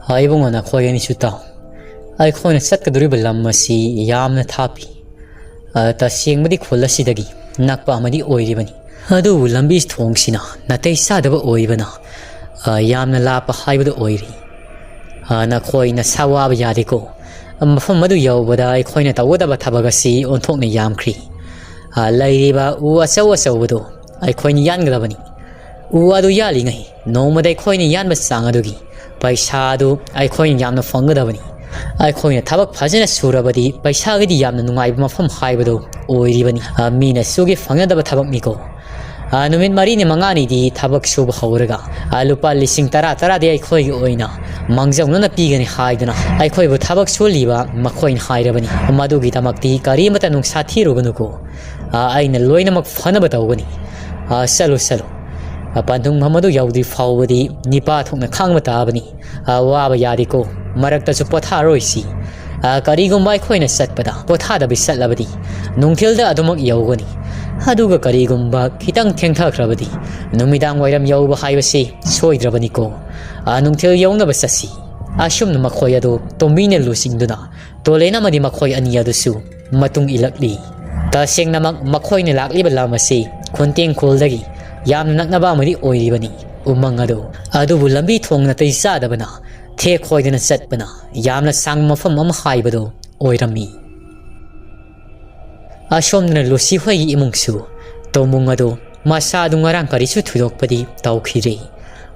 ꯑꯥ, ꯏꯕꯨꯡꯉꯣ, ꯅꯈꯣꯏ ꯑꯅꯤꯁꯨ ꯇꯥꯎ꯫ ꯑꯩꯈꯣꯏꯅ ꯆꯠꯀꯗꯧꯔꯤꯕ ꯂꯝ ꯑꯁꯤ ꯌꯥꯝꯅ ꯊꯥꯞꯄꯤ꯫ ꯑꯥ, ꯇꯁꯦꯡꯕꯗꯤ ꯈꯨꯜ ꯑꯁꯤꯗꯒꯤ ꯅꯛꯄ ꯑꯃꯗꯤ ꯑꯣꯏꯔꯤꯕꯅꯤ꯫ ꯑꯗꯨꯕꯨ ꯂꯝꯕꯤ ꯊꯣꯡꯁꯤꯅ ꯅꯥꯇꯩ ꯆꯥꯗꯕ ꯑꯣꯏꯕꯅ, ꯑꯥ, ꯌꯥꯝꯅ ꯂꯥꯞꯄ ꯍꯥꯏꯕꯗꯨ ꯑꯣꯏꯔꯤ꯫ ꯑꯥ, ꯅꯈꯣꯏ ꯅꯁꯥ ꯋꯥꯕ ꯌꯥꯗꯦꯀꯣ꯫ ꯃꯐꯝ ꯑꯗꯨ ꯌꯧꯕꯗ ꯑꯩꯈꯣꯏꯅ ꯇꯧꯒꯗꯕ ꯊꯕꯛ ꯑꯁꯤ ꯑꯣꯟꯊꯣꯛꯅ ꯌꯥꯝꯈ꯭ꯔꯤ꯫ ꯑꯥ, ꯂꯩꯔꯤꯕ ꯎ ꯑꯆꯧ ꯑꯆꯧꯕꯗꯨ ꯑꯩꯈꯣꯏꯅ ꯌꯥꯟꯒꯗꯕꯅꯤ꯫ ꯎ ꯑꯗꯨ ꯌꯥꯜꯂꯤꯉꯩ ꯅꯣꯡꯃꯗ ꯑꯩꯈꯣꯏꯅ ꯌꯥꯟꯕ ꯆꯥꯡ ꯑꯗꯨꯒꯤ ꯄꯩꯁꯥ ꯑꯗꯨ ꯑꯩꯈꯣꯏꯅ ꯌꯥꯝꯅ ꯐꯪꯒꯗꯕꯅꯤ꯫ ꯑꯩꯈꯣꯏꯅ ꯊꯕꯛ ꯐꯖꯅ ꯁꯨꯔꯕꯗꯤ ꯄꯩꯁꯥꯒꯤꯗꯤ ꯌꯥꯝꯅ ꯅꯨꯡꯉꯥꯏꯕ ꯃꯐꯝ ꯍꯥꯏꯕꯗꯨ ꯑꯣꯏꯔꯤꯕꯅꯤ꯫ ꯑꯥ, ꯃꯤꯅ ꯁꯨꯒꯦ ꯐꯪꯅꯗꯕ ꯊꯕꯛꯅꯤꯀꯣ꯫ ꯑꯥ, ꯅꯨꯃꯤꯠ ꯃꯔꯤꯅꯤ ꯃꯉꯥꯅꯤꯗꯤ ꯊꯕꯛ ꯁꯨꯕ ꯍꯧꯔꯒ, ꯑꯥ, ꯂꯨꯄꯥ ꯂꯤꯁꯤꯡ ꯇꯔꯥ ꯇꯔꯥꯗꯤ ꯑꯩꯈꯣꯏꯒꯤ ꯑꯣꯏꯅ ꯃꯥꯡꯖꯧꯅꯅ ꯄꯤꯒꯅꯤ" ꯍꯥꯏꯗꯨꯅ ꯑꯩꯈꯣꯏꯕꯨ ꯊꯕꯛ ꯁꯨꯍꯜꯂꯤꯕ ꯃꯈꯣꯏꯅ ꯍꯥꯏꯔꯕꯅꯤ꯫ "ꯃꯗꯨꯒꯤꯗꯃꯛꯇꯤ ꯀꯔꯤꯃꯇ ꯅꯨꯡꯁꯥ ꯊꯤꯔꯨꯒꯅꯨꯀꯣ꯫ ꯑꯥ, ꯑꯩꯅ ꯂꯣꯏꯅꯃꯛ ꯐꯅꯕ ꯇꯧꯒꯅꯤ꯫ ꯑꯥ, ꯆꯠꯂꯨ, ꯆꯠꯂꯨ꯫ ꯑꯥ, ꯄꯟꯊꯨꯡꯐꯝ ꯑꯗꯨ ꯌꯧꯗ꯭ꯔꯤ ꯐꯥꯎꯕꯗꯤ ꯅꯤꯄꯥ ꯊꯣꯛꯅ ꯈꯥꯡꯕ ꯇꯥꯕꯅꯤ꯫ ꯑꯥ, ꯋꯥꯕ ꯌꯥꯗꯦꯀꯣ꯫ ꯃꯔꯛꯇꯁꯨ ꯄꯣꯊꯥꯔꯣꯏꯁꯤ꯫ ꯑꯥ, ꯀꯔꯤꯒꯨꯝꯕ ꯑꯩꯈꯣꯏꯅ ꯆꯠꯄꯗ ꯄꯣꯊꯥꯗꯕꯤ ꯆꯠꯂꯕꯗꯤ ꯅꯨꯡꯊꯤꯜꯗ ꯑꯗꯨꯃꯛ ꯌꯧꯒꯅꯤ꯫ ꯑꯗꯨꯒ ꯀꯔꯤꯒꯨꯝꯕ ꯈꯤꯇꯪ ꯊꯦꯡꯊꯈ꯭ꯔꯕꯗꯤ ꯅꯨꯃꯤꯗꯥꯡ ꯋꯥꯏꯔꯝ ꯌꯧꯕ ꯍꯥꯏꯕꯁꯤ ꯁꯣꯏꯗ꯭ꯔꯕꯅꯤꯀꯣ꯫ ꯑꯥ, ꯅꯨꯡꯊꯤꯜ ꯌꯧꯅꯕ ꯆꯠꯁꯤ꯫" ꯑꯁꯨꯝꯅ ꯃꯈꯣꯏ ꯑꯗꯨ ꯇꯣꯝꯕꯤꯅ ꯂꯨꯆꯤꯡꯗꯨꯅ ꯇꯣꯂꯦꯟ ꯑꯃꯗꯤ ꯃꯈꯣꯏ ꯑꯅꯤ ꯑꯗꯨꯁꯨ ꯃꯇꯨꯡ ꯏꯜꯂꯛꯂꯤ꯫ ꯇꯁꯦꯡꯅꯃꯛ ꯃꯈꯣꯏꯅ ꯂꯥꯛꯂꯤꯕ ꯂꯝ ꯑꯁꯤ ꯈꯨꯟꯇꯦꯡꯈꯣꯜꯗꯒꯤ ꯌꯥꯝꯅ ꯅꯛꯅꯕ ꯑꯃꯗꯤ ꯑꯣꯏꯔꯤꯕꯅꯤ, ꯎꯃꯪ ꯑꯗꯨ꯫ ꯑꯗꯨꯕꯨ ꯂꯝꯕꯤ ꯊꯣꯡ ꯅꯥꯇꯩ ꯆꯥꯗꯕꯅ ꯊꯦꯛ ꯈꯣꯏꯗꯅ ꯆꯠꯄꯅ ꯌꯥꯝꯅ ꯁꯥꯡꯕ ꯃꯐꯝ ꯑꯃ ꯍꯥꯏꯕꯗꯨ ꯑꯣꯏꯔꯝꯃꯤ꯫ ꯑꯁꯣꯝꯗꯅ ꯂꯨꯁꯤ ꯍꯣꯏꯒꯤ ꯏꯃꯨꯡꯁꯨ ꯇꯣꯃꯨꯡ ꯑꯗꯨ ꯃꯁꯥꯗꯨ ꯉꯔꯥꯡ ꯀꯔꯤꯁꯨ ꯊꯣꯏꯗꯣꯛꯄꯗꯤ ꯇꯧꯈꯤꯗ꯭ꯔꯦ꯫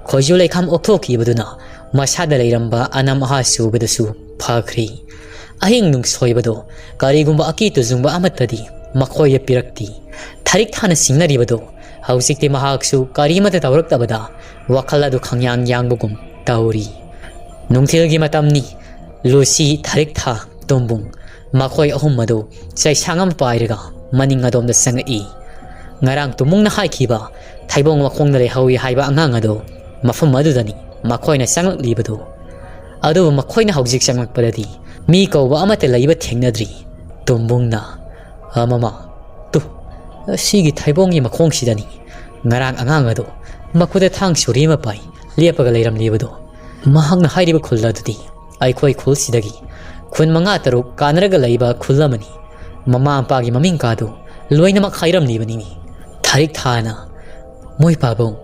ꯈꯣꯏꯖꯨ ꯂꯩꯈꯥꯝ ꯑꯣꯛꯊꯣꯛꯈꯤꯕꯗꯨꯅ ꯃꯁꯥꯗ ꯂꯩꯔꯝꯕ ꯑꯅꯝ ꯑꯍꯥ ꯆꯨꯕꯗꯨꯁꯨ ꯐꯈ꯭ꯔꯦ꯫ ꯑꯍꯤꯡ ꯅꯨꯡꯁꯣꯏꯕꯗꯣ ꯀꯔꯤꯒꯨꯝꯕ ꯑꯀꯤ ꯇꯨꯖꯨꯡꯕ ꯑꯃꯠꯇꯗꯤ ꯃꯈꯣꯏꯗ ꯄꯤꯔꯛꯇꯦ꯫ ꯊꯥꯔꯤꯛ ꯊꯥꯅ ꯁꯤꯡꯅꯔꯤꯕꯗꯨ ꯍꯧꯖꯤꯛꯇꯤ ꯃꯍꯥꯛꯁꯨ ꯀꯔꯤꯃꯠꯇ ꯇꯧꯔꯛꯇꯕꯗ ꯋꯥꯈꯜ ꯑꯗꯨ ꯈꯪꯌꯥꯡ ꯌꯥꯡꯕꯒꯨꯝ ꯇꯧꯔꯤ꯫ ꯅꯨꯡꯊꯤꯜꯒꯤ ꯃꯇꯝꯅꯤ꯫ ꯂꯨꯁꯤ, ꯊꯥꯔꯤꯛ ꯊꯥ, ꯇꯣꯝꯕꯨꯡ, ꯃꯈꯣꯏ ꯑꯍꯨꯝ ꯑꯗꯨ ꯆꯩꯁꯥꯡ ꯑꯃ ꯄꯥꯏꯔꯒ ꯃꯅꯤꯡ ꯑꯗꯣꯝꯗ ꯆꯪꯉꯛꯏ꯫ ꯉꯔꯥꯡ ꯇꯣꯝꯕꯨꯡꯅ ꯍꯥꯏꯈꯤꯕ ꯊꯩꯕꯣꯡ ꯃꯈꯣꯡꯗ ꯂꯩꯍꯧꯏ ꯍꯥꯏꯕ ꯑꯉꯥꯡ ꯑꯗꯨ ꯃꯐꯝ ꯑꯗꯨꯗꯅꯤ ꯃꯈꯣꯏꯅ ꯆꯪꯂꯛꯂꯤꯕꯗꯨ꯫ ꯑꯗꯨꯕꯨ ꯃꯈꯣꯏꯅ ꯍꯧꯖꯤꯛ ꯆꯪꯂꯛꯄꯗꯗꯤ ꯃꯤ ꯀꯧꯕ ꯑꯃꯠꯇ ꯂꯩꯕ ꯊꯦꯡꯅꯗ꯭ꯔꯤ꯫ ꯇꯣꯝꯕꯨꯡꯅ, "ꯑ, ꯃꯃꯥ, ꯇꯨ, ꯑꯁꯤꯒꯤ ꯊꯩꯕꯣꯡꯒꯤ ꯃꯈꯣꯡꯁꯤꯗꯅꯤ ꯉꯔꯥꯡ ꯑꯉꯥꯡ ꯑꯗꯨ ꯃꯈꯨꯠꯇ ꯊꯥꯡ ꯁꯨꯔꯤ ꯑꯃ ꯄꯥꯏ ꯂꯦꯞꯄꯒ ꯂꯩꯔꯝꯂꯤꯕꯗꯨ꯫ ꯃꯍꯥꯛꯅ ꯍꯥꯏꯔꯤꯕ ꯈꯨꯜ ꯑꯗꯨꯗꯤ ꯑꯩꯈꯣꯏ ꯈꯨꯜꯁꯤꯗꯒꯤ ꯈꯨꯟ ꯃꯉꯥ ꯇꯔꯨꯛ ꯀꯥꯟꯅꯔꯒ ꯂꯩꯕ ꯈꯨꯜ ꯑꯃꯅꯤ꯫ ꯃꯃꯥ ꯃꯄꯥꯒꯤ ꯃꯃꯤꯡ ꯀꯥꯗꯨ ꯂꯣꯏꯅꯃꯛ ꯍꯥꯏꯔꯝꯂꯤꯕꯅꯤꯅꯦ꯫" ꯊꯥꯔꯤꯛ ꯊꯥꯅ, "ꯃꯣꯏ ꯄꯥꯕꯨꯡ,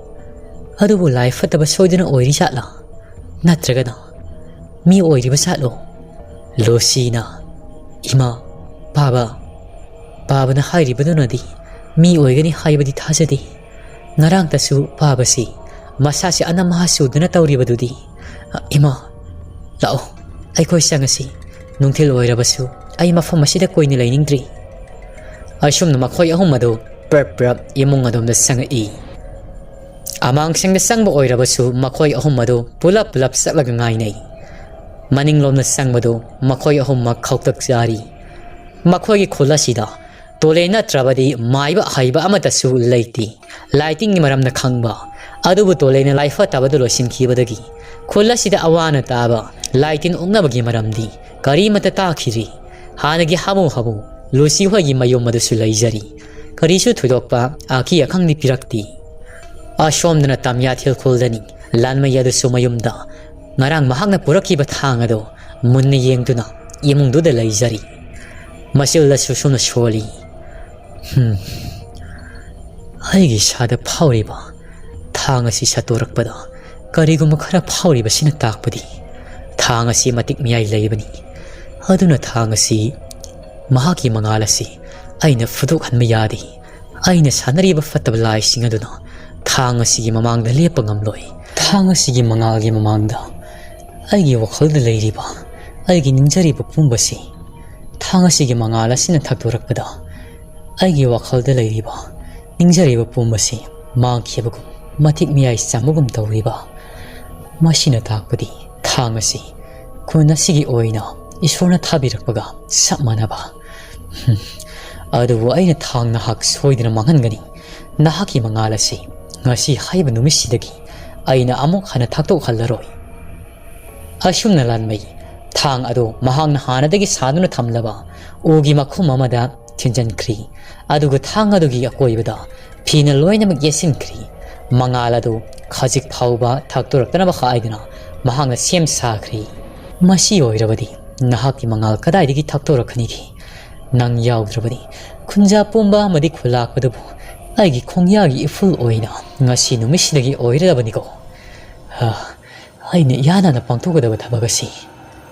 ꯑꯗꯨꯕꯨ ꯂꯥꯏ ꯐꯠꯇꯕ ꯁꯣꯏꯗꯨꯅ ꯑꯣꯏꯔꯤ ꯖꯥꯠꯂꯥ? ꯅꯠꯇ꯭ꯔꯒꯅ ꯃꯤ ꯑꯣꯏꯔꯤꯕ ꯖꯥꯠꯂꯣ?" ꯂꯨꯁꯤꯅ, "ꯏꯃꯥ, ꯄꯥꯕ, ꯄꯥꯕꯅ ꯍꯥꯏꯔꯤꯕꯗꯨꯅꯗꯤ ꯃꯤ ꯑꯣꯏꯒꯅꯤ ꯍꯥꯏꯕꯗꯤ ꯊꯥꯖꯗꯦ꯫ ꯉꯔꯥꯡꯇꯁꯨ ꯄꯥꯕꯁꯤ ꯃꯁꯥꯁꯤ ꯑꯅꯝ ꯑꯍꯥ ꯁꯨꯗꯨꯅ ꯇꯧꯔꯤꯕꯗꯨꯗꯤ꯫ ꯏꯃꯥ, ꯂꯥꯛꯑꯣ, ꯑꯩꯈꯣꯏ ꯆꯪꯉꯁꯤ꯫ ꯅꯨꯡꯊꯤꯜ ꯑꯣꯏꯔꯕꯁꯨ ꯑꯩ ꯃꯐꯝ ꯑꯁꯤꯗ ꯀꯨꯏꯅ ꯂꯩꯅꯤꯡꯗ꯭ꯔꯤ꯫" ꯑꯁꯨꯝꯅ ꯃꯈꯣꯏ ꯑꯍꯨꯝ ꯑꯗꯨ ꯄ꯭ꯔꯞ ꯄ꯭ꯔꯞ ꯏꯃꯨꯡ ꯑꯗꯣꯝꯗ ꯆꯪꯉꯛꯏ꯫ ꯑꯃꯥꯡꯁꯪꯗ ꯆꯪꯕ ꯑꯣꯏꯔꯕꯁꯨ ꯃꯈꯣꯏ ꯑꯍꯨꯝ ꯑꯗꯨ ꯄꯨꯂꯞ ꯄꯨꯂꯞ ꯆꯠꯂꯒ ꯉꯥꯏꯅꯩ꯫ ꯃꯅꯤꯡꯂꯣꯝꯗ ꯆꯪꯕꯗꯨ ꯃꯈꯣꯏ ꯑꯍꯨꯝꯃꯛ ꯈꯧꯇꯛ ꯆꯥꯔꯤ꯫ ꯃꯈꯣꯏꯒꯤ ꯈꯨꯜ ꯑꯁꯤꯗ ꯇꯣꯂꯦ ꯅꯠꯇ꯭ꯔꯕꯗꯤ ꯃꯥꯏꯕ ꯑꯍꯩꯕ ꯑꯃꯠꯇꯁꯨ ꯂꯩꯇꯦ꯫ ꯂꯥꯏꯇꯤꯟꯒꯤ ꯃꯔꯝꯗ ꯈꯪꯕ ꯑꯗꯨꯕꯨ ꯇꯣꯂꯦꯅ ꯂꯥꯏ ꯐꯠꯇꯕꯗꯨ ꯂꯣꯏꯁꯤꯟꯈꯤꯕꯗꯒꯤ ꯈꯨꯜ ꯑꯁꯤꯗ ꯑꯋꯥ ꯑꯅꯥ ꯇꯥꯕ ꯂꯥꯏꯇꯤꯟ ꯑꯣꯛꯅꯕꯒꯤ ꯃꯔꯝꯗꯤ ꯀꯔꯤꯃꯠꯇ ꯇꯥꯈꯤꯗ꯭ꯔꯤ꯫ ꯍꯥꯟꯅꯒꯤ ꯍꯥꯃꯨ ꯍꯥꯃꯨ ꯂꯨꯁꯤ ꯍꯣꯏꯒꯤ ꯃꯌꯨꯝ ꯑꯗꯨꯁꯨ ꯂꯩꯖꯔꯤ꯫ ꯀꯔꯤꯁꯨ ꯊꯣꯏꯗꯣꯛꯄ ꯑꯀꯤ ꯑꯈꯪꯗꯤ ꯄꯤꯔꯛꯇꯦ꯫ ꯑꯁꯣꯝꯗꯅ ꯇꯝꯌꯥꯊꯦꯜ ꯈꯨꯜꯗꯅꯤ꯫ ꯂꯥꯟꯃꯩ ꯑꯗꯨꯁꯨ ꯃꯌꯨꯝꯗ ꯉꯔꯥꯡ ꯃꯍꯥꯛꯅ ꯄꯨꯔꯛꯈꯤꯕ ꯊꯥꯡ ꯑꯗꯨ ꯃꯨꯟꯅ ꯌꯦꯡꯗꯨꯅ ꯏꯃꯨꯡꯗꯨꯗ ꯂꯩꯖꯔꯤ꯫ ꯃꯆꯤꯜꯗꯁꯨ ꯁꯨꯝꯅ ꯁꯣꯜꯂꯤ꯫ "ꯍꯝ, ꯑꯩꯒꯤ ꯏꯁꯥꯗ ꯐꯥꯎꯔꯤꯕ ꯊꯥꯡ ꯑꯁꯤ ꯁꯠꯇꯣꯔꯛꯄꯗ ꯀꯔꯤꯒꯨꯝꯕ ꯈꯔ ꯐꯥꯎꯔꯤꯕꯁꯤꯅ ꯇꯥꯛꯄꯗꯤ ꯊꯥꯡ ꯑꯁꯤ ꯃꯇꯤꯛ ꯃꯌꯥꯏ ꯂꯩꯕꯅꯤ꯫ ꯑꯗꯨꯅ ꯊꯥꯡ ꯑꯁꯤ, ꯃꯍꯥꯛꯀꯤ ꯃꯉꯥꯜ ꯑꯁꯤ ꯑꯩꯅ ꯐꯨꯗꯣꯛꯍꯟꯕ ꯌꯥꯗꯦ꯫ ꯑꯩꯅ ꯁꯥꯟꯅꯔꯤꯕ ꯐꯠꯇꯕ ꯂꯥꯏꯁꯤꯡ ꯑꯗꯨꯅ ꯊꯥꯡ ꯑꯁꯤꯒꯤ ꯃꯃꯥꯡꯗ ꯂꯦꯞꯄ ꯉꯝꯂꯣꯏ꯫ ꯊꯥꯡ ꯑꯁꯤꯒꯤ ꯃꯉꯥꯜꯒꯤ ꯃꯃꯥꯡꯗ ꯑꯩꯒꯤ ꯋꯥꯈꯜꯗ ꯂꯩꯔꯤꯕ ꯑꯩꯒꯤ ꯅꯤꯡꯖꯔꯤꯕ ꯄꯨꯝꯕꯁꯤ ꯊꯥꯡ ꯑꯁꯤꯒꯤ ꯃꯉꯥꯜ ꯑꯁꯤꯅ ꯊꯛꯇꯣꯔꯛꯄꯗ, ꯑꯩꯒꯤ ꯋꯥꯈꯜꯗ ꯂꯩꯔꯤꯕ ꯅꯤꯡꯖꯔꯤꯕ ꯄꯨꯝꯕꯁꯤ ꯃꯥꯡꯈꯤꯕꯒꯨꯝ, ꯃꯇꯤꯛ ꯃꯤꯌꯥꯏ ꯆꯝꯕꯒꯨꯝ ꯇꯧꯔꯤꯕ꯫ ꯃꯁꯤꯅ ꯇꯥꯛꯄꯗꯤ ꯊꯥꯡ ꯑꯁꯤ ꯈꯨꯟ ꯑꯁꯤꯒꯤ ꯑꯣꯏꯅ ꯏꯁꯣꯔꯅ ꯊꯥꯕꯤꯔꯛꯄꯒ ꯆꯞ ꯃꯥꯟꯅꯕ꯫ ꯍꯨꯝ, ꯑꯗꯨꯕꯨ ꯑꯩꯅ ꯊꯥꯡ ꯅꯍꯥꯛ ꯁꯣꯏꯗꯅ ꯃꯥꯡꯍꯟꯒꯅꯤ꯫ ꯅꯍꯥꯛꯀꯤ ꯃꯉꯥꯜ ꯑꯁꯤ ꯉꯁꯤ ꯍꯥꯏꯕ ꯅꯨꯃꯤꯠꯁꯤꯗꯒꯤ ꯑꯩꯅ ꯑꯃꯨꯛ ꯍꯟꯅ ꯊꯥꯛꯇꯣꯛꯍꯜꯂꯔꯣꯏ꯫ ꯑꯁꯨꯝꯅ ꯂꯥꯟꯃꯩ ꯊꯥꯡ ꯑꯗꯨ ꯃꯍꯥꯛꯅ ꯍꯥꯟꯅꯗꯒꯤ ꯁꯥꯗꯨꯅ ꯊꯝꯂꯕ ꯎꯒꯤ ꯃꯈꯨꯝ ꯑꯃꯗ ꯊꯤꯟꯖꯤꯟꯈ꯭ꯔꯤ꯫ ꯑꯗꯨꯒ ꯊꯥꯡ ꯑꯗꯨꯒꯤ ꯑꯀꯣꯏꯕꯗ ꯐꯤꯅ ꯂꯣꯏꯅꯃꯛ ꯌꯦꯠꯁꯤꯟꯈ꯭ꯔꯤ꯫ ꯃꯉꯥꯜ ꯑꯗꯨ ꯈꯖꯤꯛ ꯐꯥꯎꯕ ꯊꯛꯇꯣꯔꯛꯇꯅꯕ ꯍꯥꯏꯗꯨꯅ ꯃꯍꯥꯛꯅ ꯁꯦꯝ ꯁꯥꯈ꯭ꯔꯤ꯫ ꯃꯁꯤ ꯑꯣꯏꯔꯕꯗꯤ ꯅꯍꯥꯛꯀꯤ ꯃꯉꯥꯜ ꯀꯗꯥꯏꯗꯒꯤ ꯊꯛꯇꯣꯔꯛꯀꯅꯤꯒꯦ? ꯅꯪ ꯌꯥꯎꯗ꯭ꯔꯕꯗꯤ ꯈꯨꯟꯖꯥ ꯄꯨꯝꯕ ꯑꯃꯗꯤ ꯈꯨꯂꯥꯛꯄꯗꯨꯕꯨ ꯑꯩꯒꯤ ꯈꯣꯡꯌꯥꯒꯤ ꯏꯐꯨꯜ ꯑꯣꯏꯅ ꯉꯁꯤ ꯅꯨꯃꯤꯠꯁꯤꯗꯒꯤ ꯑꯣꯏꯔꯗꯕꯅꯤꯀꯣ꯫ ꯍꯥ, ꯑꯩꯅ ꯏꯍꯥꯟ ꯍꯥꯟꯅ ꯄꯥꯡꯊꯣꯛꯀꯗꯕ ꯊꯕꯛ ꯑꯁꯤ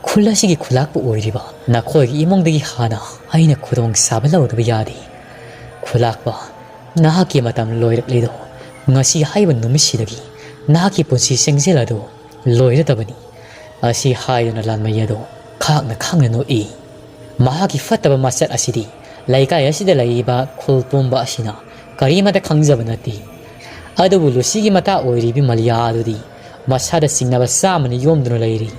ꯈꯨꯜ ꯑꯁꯤꯒꯤ ꯈꯨꯂꯥꯛꯄ ꯑꯣꯏꯔꯤꯕ ꯅꯈꯣꯏꯒꯤ ꯏꯃꯨꯡꯗꯒꯤ ꯍꯥꯟꯅ ꯑꯩꯅ ꯈꯨꯗꯣꯡ ꯆꯥꯕ ꯂꯧꯗꯕ ꯌꯥꯗꯦ꯫ ꯈꯨꯂꯥꯛꯄ, ꯅꯍꯥꯛꯀꯤ ꯃꯇꯝ ꯂꯣꯏꯔꯛꯂꯤꯗꯣ꯫ ꯉꯁꯤ ꯍꯥꯏꯕ ꯅꯨꯃꯤꯠꯁꯤꯗꯒꯤ ꯅꯍꯥꯛꯀꯤ ꯄꯨꯟꯁꯤ ꯆꯦꯡꯖꯦꯜ ꯑꯗꯨ ꯂꯣꯏꯔꯗꯕꯅꯤ꯫ ꯑꯁꯤ ꯍꯥꯏꯗꯨꯅ ꯂꯥꯟꯃꯩ ꯑꯗꯨ ꯈꯥꯡꯅ ꯈꯥꯡꯅ ꯅꯣꯛꯏ꯫ ꯃꯍꯥꯛꯀꯤ ꯐꯠꯇꯕ ꯃꯆꯠ ꯑꯁꯤꯗꯤ ꯂꯩꯀꯥꯏ ꯑꯁꯤꯗ ꯂꯩꯔꯤꯕ ꯈꯨꯜ ꯄꯨꯝꯕ ꯑꯁꯤꯅ ꯀꯔꯤꯃꯠꯇ ꯈꯪꯖꯕ ꯅꯠꯇꯦ꯫ ꯑꯗꯨꯕꯨ ꯂꯨꯁꯤꯒꯤ ꯃꯇꯥ ꯑꯣꯏꯔꯤꯕꯤ ꯃꯂꯤꯌꯥ ꯑꯗꯨꯗꯤ ꯃꯁꯥꯗ ꯆꯤꯡꯅꯕ ꯆꯥꯝꯃꯅ ꯌꯣꯝꯗꯨꯅ ꯂꯩꯔꯤ꯫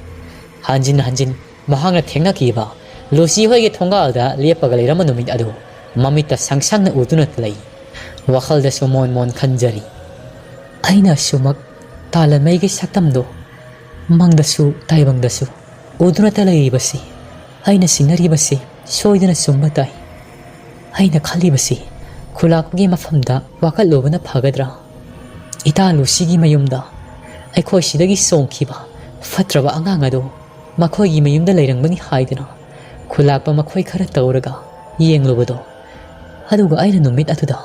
ꯍꯟꯖꯤꯟ ꯍꯟꯖꯤꯟ ꯃꯍꯥꯛꯅ ꯊꯦꯡꯅꯈꯤꯕ ꯂꯨꯁꯤ ꯍꯣꯏꯒꯤ ꯊꯣꯡꯒꯥꯜꯗ ꯂꯦꯞꯄꯒ ꯂꯩꯔꯝꯕ ꯅꯨꯃꯤꯠ ꯑꯗꯨ ꯃꯃꯤꯠꯇ ꯁꯪ ꯁꯪꯅ ꯎꯗꯨꯅ ꯂꯩ꯫ ꯋꯥꯈꯜꯗꯁꯨ ꯃꯣꯟ ꯃꯣꯟ ꯈꯟꯖꯔꯤ꯫ ꯑꯩꯅ ꯑꯁꯨꯃꯛ ꯇꯥꯂꯃꯩꯒꯤ ꯁꯛꯇꯝꯗꯣ ꯃꯪꯗꯁꯨ ꯇꯥꯏꯕꯪꯗꯁꯨ ꯎꯗꯨꯅꯇ ꯂꯩꯔꯤꯕꯁꯤ, ꯑꯩꯅ ꯆꯤꯡꯅꯔꯤꯕꯁꯤ ꯁꯣꯏꯗꯅ ꯆꯨꯝꯕ ꯇꯥꯏ꯫ ꯑꯩꯅ ꯈꯜꯂꯤꯕꯁꯤ ꯈꯨꯂꯥꯛꯄꯒꯤ ꯃꯐꯝꯗ ꯋꯥꯀꯠꯂꯨꯕꯅ ꯐꯒꯗ꯭ꯔꯥ? ꯏꯇꯥ ꯂꯨꯁꯤꯒꯤ ꯃꯌꯨꯝꯗ ꯑꯩꯈꯣꯏ ꯁꯤꯗꯒꯤ ꯆꯣꯡꯈꯤꯕ ꯐꯠꯇ꯭ꯔꯕ ꯑꯉꯥꯡ ꯑꯗꯨ ꯃꯈꯣꯏꯒꯤ ꯃꯌꯨꯝꯗ ꯂꯩꯔꯝꯒꯅꯤ ꯍꯥꯏꯗꯨꯅ ꯈꯨꯂꯥꯛꯄ ꯃꯈꯣꯏ ꯈꯔ ꯇꯧꯔꯒ ꯌꯦꯡꯂꯨꯕꯗꯣ, ꯑꯗꯨꯒ ꯑꯩꯅ ꯅꯨꯃꯤꯠ ꯑꯗꯨꯗ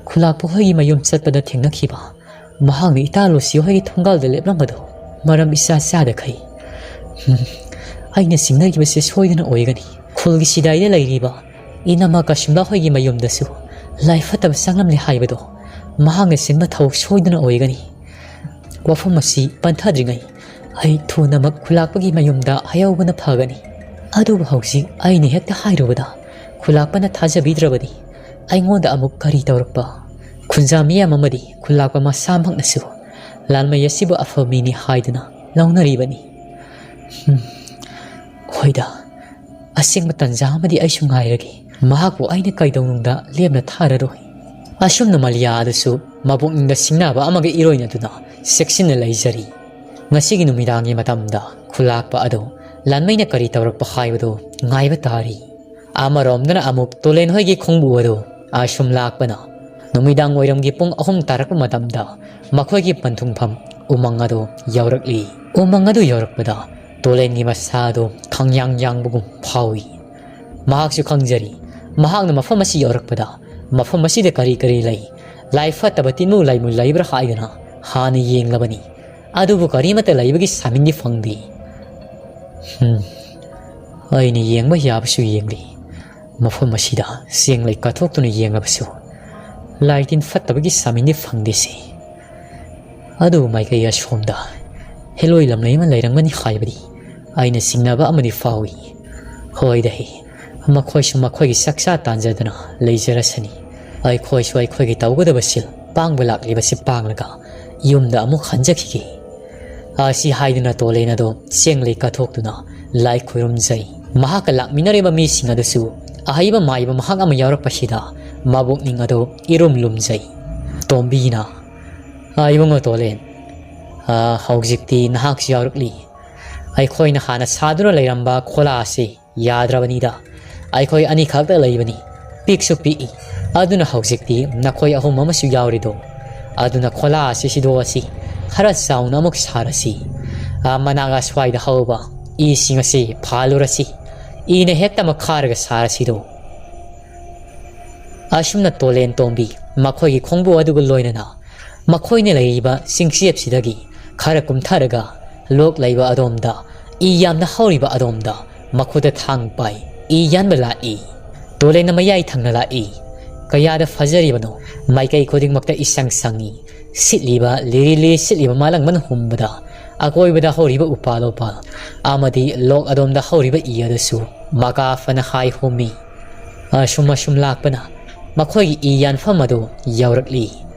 ꯈꯨꯂꯥꯛꯄ ꯍꯣꯏꯒꯤ ꯃꯌꯨꯝ ꯆꯠꯄꯗ ꯊꯦꯡꯅꯈꯤꯕ ꯃꯍꯥꯛꯅ ꯏꯇꯥ ꯂꯨꯁꯤ ꯍꯣꯏꯒꯤ ꯊꯣꯡꯒꯥꯜꯗ ꯂꯦꯞꯂꯝꯕꯗꯣ ꯃꯔꯝ ꯏꯆꯥ ꯆꯥꯗꯈꯩ꯫ ꯍꯝ, ꯑꯩꯅ ꯆꯤꯡꯅꯔꯤꯕꯁꯦ ꯁꯣꯏꯗꯅ ꯑꯣꯏꯒꯅꯤ꯫ ꯈꯨꯜꯒꯤ ꯁꯤꯗꯥꯏꯗ ꯂꯩꯔꯤꯕ ꯏꯅꯝꯃ ꯀꯁꯨꯝꯂꯥ ꯍꯣꯏꯒꯤ ꯃꯌꯨꯝꯗꯁꯨ ꯂꯥꯏ ꯐꯠꯇꯕ ꯆꯪꯂꯝꯂꯦ ꯍꯥꯏꯕꯗꯣ ꯃꯍꯥꯛꯅ ꯁꯤꯟꯕ ꯊꯕꯛ ꯁꯣꯏꯗꯅ ꯑꯣꯏꯒꯅꯤ꯫ ꯋꯥꯐꯝ ꯑꯁꯤ ꯄꯟꯊꯗ꯭ꯔꯤꯉꯩ "ꯑꯩ ꯊꯨꯅꯃꯛ ꯈꯨꯂꯥꯛꯄꯒꯤ ꯃꯌꯨꯝꯗ ꯍꯥꯏꯍꯧꯕꯅ ꯐꯒꯅꯤ꯫ ꯑꯗꯨꯕꯨ ꯍꯧꯖꯤꯛ ꯑꯩꯅ ꯍꯦꯛꯇ ꯍꯥꯏꯔꯨꯕꯗ ꯈꯨꯂꯥꯛꯄꯅ ꯊꯥꯖꯕꯤꯗ꯭ꯔꯕꯗꯤ ꯑꯩꯉꯣꯟꯗ ꯑꯃꯨꯛ ꯀꯔꯤ ꯇꯧꯔꯛꯄ?" ꯈꯨꯟꯖꯥ ꯃꯤꯌꯥꯝ ꯑꯃꯗꯤ ꯈꯨꯂꯥꯛꯄ ꯃꯁꯥꯃꯛꯅꯁꯨ ꯂꯥꯟꯃꯩ ꯑꯁꯤꯕꯨ ꯑꯐꯕ ꯃꯤꯅꯤ ꯍꯥꯏꯗꯨꯅ ꯂꯧꯅꯔꯤꯕꯅꯤ꯫ ꯍꯝ, ꯍꯣꯏꯗ, ꯑꯁꯦꯡꯕ ꯇꯟꯖꯥ ꯑꯃꯗꯤ ꯑꯩꯁꯨ ꯉꯥꯏꯔꯒꯦ꯫ ꯃꯍꯥꯛꯄꯨ ꯑꯩꯅ ꯀꯩꯗꯧꯅꯨꯡꯗ ꯂꯦꯝꯅ ꯊꯥꯔꯔꯣꯏ꯫ ꯑꯁꯨꯝꯅ ꯃꯂꯤꯌꯥ ꯑꯗꯨꯁꯨ ꯃꯕꯨꯛꯅꯤꯡꯗ ꯁꯤꯡꯅꯕ ꯑꯃꯒ ꯏꯔꯣꯏꯅꯗꯨꯅ ꯆꯦꯛꯁꯤꯟꯅ ꯂꯩꯖꯔꯤ꯫ ꯉꯁꯤꯒꯤ ꯅꯨꯃꯤꯗꯥꯡꯒꯤ ꯃꯇꯝꯗ ꯈꯨꯂꯥꯛꯄ ꯑꯗꯨ ꯂꯥꯟꯃꯩꯅ ꯀꯔꯤ ꯇꯧꯔꯛꯄ ꯍꯥꯏꯕꯗꯨ ꯉꯥꯏꯕ ꯇꯥꯔꯤ꯫ ꯑꯃꯔꯣꯝꯗꯅ ꯑꯃꯨꯛ ꯇꯣꯂꯦꯟ ꯍꯣꯏꯒꯤ ꯈꯣꯡꯕꯨ ꯑꯗꯨ ꯑꯁꯨꯝ ꯂꯥꯛꯄꯅ ꯅꯨꯃꯤꯗꯥꯡ ꯋꯥꯏꯔꯝꯒꯤ ꯄꯨꯡ ꯑꯍꯨꯝ ꯇꯥꯔꯛꯄ ꯃꯇꯝꯗ ꯃꯈꯣꯏꯒꯤ ꯄꯟꯊꯨꯡꯐꯝ ꯎꯃꯪ ꯑꯗꯨ ꯌꯧꯔꯛꯂꯤ꯫ ꯎꯃꯪ ꯑꯗꯨ ꯌꯧꯔꯛꯄꯗ ꯇꯣꯂꯦꯟꯒꯤ ꯃꯁꯥ ꯑꯗꯨ ꯈꯪꯌꯥꯡ ꯌꯥꯡꯕꯒꯨꯝ ꯐꯥꯎꯏ꯫ ꯃꯍꯥꯛꯁꯨ ꯈꯪꯖꯔꯤ, ꯃꯍꯥꯛꯅ ꯃꯐꯝ ꯑꯁꯤ ꯌꯧꯔꯛꯄꯗ ꯃꯐꯝ ꯑꯁꯤꯗ ꯀꯔꯤ ꯀꯔꯤ ꯂꯩ, ꯂꯥꯏ ꯐꯠꯇꯕ ꯇꯤꯟꯃꯨ ꯂꯩꯃꯨ ꯂꯩꯕ꯭ꯔꯥ ꯍꯥꯏꯗꯅ ꯍꯥꯟꯅ ꯌꯦꯡꯂꯕꯅꯤ꯫ ꯑꯗꯨꯕꯨ ꯀꯔꯤꯃꯠꯇ ꯂꯩꯕꯒꯤ ꯁꯥꯃꯤꯟꯗꯤ ꯐꯪꯗꯦ꯫ ꯍꯝ, ꯑꯩꯅ ꯌꯦꯡꯕ ꯌꯥꯕꯁꯨ ꯌꯦꯡꯂꯤ꯫ ꯃꯐꯝ ꯑꯁꯤꯗ ꯆꯦꯡ ꯂꯩ ꯀꯠꯊꯣꯛꯇꯨꯅ ꯌꯦꯡꯂꯕꯁꯨ ꯂꯥꯏ ꯇꯤꯟ ꯐꯠꯇꯕꯒꯤ ꯁꯥꯃꯤꯟꯗꯤ ꯐꯪꯗꯦꯁꯦ꯫ ꯑꯗꯨꯕꯨ ꯃꯥꯏꯀꯩ ꯑꯁꯣꯝꯗ ꯍꯦꯂꯣꯏ ꯂꯝꯂꯩ ꯑꯃ ꯂꯩꯔꯝꯒꯅꯤ ꯍꯥꯏꯕꯗꯤ ꯑꯩꯅ ꯆꯤꯡꯅꯕ ꯑꯃꯗꯤ ꯐꯥꯎꯏ꯫ ꯍꯣꯏꯗ ꯍꯦ, ꯃꯈꯣꯏꯁꯨ ꯃꯈꯣꯏꯒꯤ ꯆꯥꯛꯆꯥ ꯇꯥꯟꯖꯗꯨꯅ ꯂꯩꯖꯔꯁꯅꯤ꯫ ꯑꯩꯈꯣꯏꯁꯨ ꯑꯩꯈꯣꯏꯒꯤ ꯇꯧꯒꯗꯕ ꯁꯤꯜ ꯄꯥꯡꯕ ꯂꯥꯛꯂꯤꯕꯁꯤ ꯄꯥꯡꯂꯒ ꯌꯨꯝꯗ ꯑꯃꯨꯛ ꯍꯟꯖꯈꯤꯒꯦ꯫ ꯑꯁꯤ ꯍꯥꯏꯗꯨꯅ ꯇꯣꯂꯦꯟ ꯑꯗꯣ ꯆꯦꯡ ꯂꯩ ꯀꯠꯊꯣꯛꯇꯨꯅ ꯂꯥꯏ ꯈꯨꯔꯨꯝꯖꯩ꯫ ꯃꯍꯥꯛꯀ ꯂꯥꯛꯃꯤꯟꯅꯔꯤꯕ ꯃꯤꯁꯤꯡ ꯑꯗꯨꯁꯨ ꯑꯍꯩꯕ ꯃꯥꯏꯕ ꯃꯍꯥꯛ ꯑꯃ ꯌꯥꯎꯔꯛꯄꯁꯤꯗ ꯃꯕꯨꯛꯅꯤꯡ ꯑꯗꯣ ꯏꯔꯨꯝ ꯂꯨꯝꯖꯩ꯫ ꯇꯣꯝꯕꯤꯅ, "ꯑꯥ, ꯏꯕꯨꯡꯉꯣ ꯇꯣꯂꯦꯟ, ꯑꯥ, ꯍꯧꯖꯤꯛꯇꯤ ꯅꯍꯥꯛꯁꯨ ꯌꯥꯎꯔꯛꯂꯤ꯫ ꯑꯩꯈꯣꯏꯅ ꯍꯥꯟꯅ ꯁꯥꯗꯨꯅ ꯂꯩꯔꯝꯕ ꯈꯣꯂꯥ ꯑꯁꯤ ꯌꯥꯗ꯭ꯔꯕꯅꯤꯗ꯫ ꯑꯩꯈꯣꯏ ꯑꯅꯤꯈꯛꯇ ꯂꯩꯕꯅꯤ꯫ ꯄꯤꯛꯁꯨ ꯄꯤꯛꯏ꯫ ꯑꯗꯨꯅ ꯍꯧꯖꯤꯛꯇꯤ ꯅꯈꯣꯏ ꯑꯍꯨꯝ ꯑꯃꯁꯨ ꯌꯥꯎꯔꯤꯗꯣ꯫ ꯑꯗꯨꯅ ꯈꯣꯂꯥ ꯑꯁꯤ ꯁꯤꯗꯣꯛꯑꯁꯤ꯫ ꯈꯔ ꯆꯥꯎꯅ ꯑꯃꯨꯛ ꯁꯥꯔꯁꯤ꯫ ꯑꯥ, ꯃꯅꯥꯒ ꯁ꯭ꯋꯥꯏꯗ ꯍꯧꯕ ꯏꯁꯤꯡ ꯑꯁꯤ ꯐꯥꯜꯂꯨꯔꯁꯤ꯫ ꯏꯅ ꯍꯦꯛꯇ ꯃꯈꯥꯔꯒ ꯁꯥꯔꯁꯤꯗꯣ꯫" ꯑꯁꯨꯝꯅ ꯇꯣꯂꯦꯟ ꯇꯣꯝꯕꯤ ꯃꯈꯣꯏꯒꯤ ꯈꯣꯡꯕꯨ ꯑꯗꯨꯒ ꯂꯣꯏꯅꯅ ꯃꯈꯣꯏꯅ ꯂꯩꯔꯤꯕ ꯆꯤꯡꯆꯦꯞꯁꯤꯗꯒꯤ ꯈꯔ ꯀꯨꯝꯊꯔꯒ ꯂꯣꯛ ꯂꯩꯕ ꯑꯗꯣꯝꯗ, ꯏ ꯌꯥꯝꯅ ꯍꯧꯔꯤꯕ ꯑꯗꯣꯝꯗ ꯃꯈꯨꯠꯇ ꯊꯥꯡ ꯄꯥꯏ ꯏ ꯌꯥꯟꯕ ꯂꯥꯛꯏ꯫ ꯇꯣꯂꯦꯟꯅ ꯃꯌꯥꯏ ꯊꯪꯅ ꯂꯥꯛꯏ꯫ ꯀꯌꯥꯗ ꯐꯖꯔꯤꯕꯅꯣ! ꯃꯥꯏꯀꯩ ꯈꯨꯗꯤꯡꯃꯛꯇ ꯏꯁꯪ ꯁꯪꯏ꯫ ꯁꯤꯠꯂꯤꯕ ꯂꯤꯔꯤ ꯂꯤꯔꯤ ꯁꯤꯠꯂꯤꯕ ꯃꯥꯂꯪꯕꯅ ꯍꯨꯝꯕꯗ ꯑꯀꯣꯏꯕꯗ ꯍꯧꯔꯤꯕ ꯎꯄꯥꯜ ꯋꯥꯄꯥꯜ ꯑꯃꯗꯤ ꯂꯣꯛ ꯑꯗꯣꯝꯗ ꯍꯧꯔꯤꯕ ꯏ ꯑꯗꯨꯁꯨ ꯃꯀꯥ ꯐꯅ ꯍꯥꯏ ꯍꯨꯝꯃꯤ꯫ ꯑꯁꯨꯝ ꯑꯁꯨꯝ ꯂꯥꯛꯄꯅ ꯃꯈꯣꯏꯒꯤ ꯏ ꯌꯥꯟꯐꯝ ꯑꯗꯨ ꯌꯧꯔꯛꯂꯤ꯫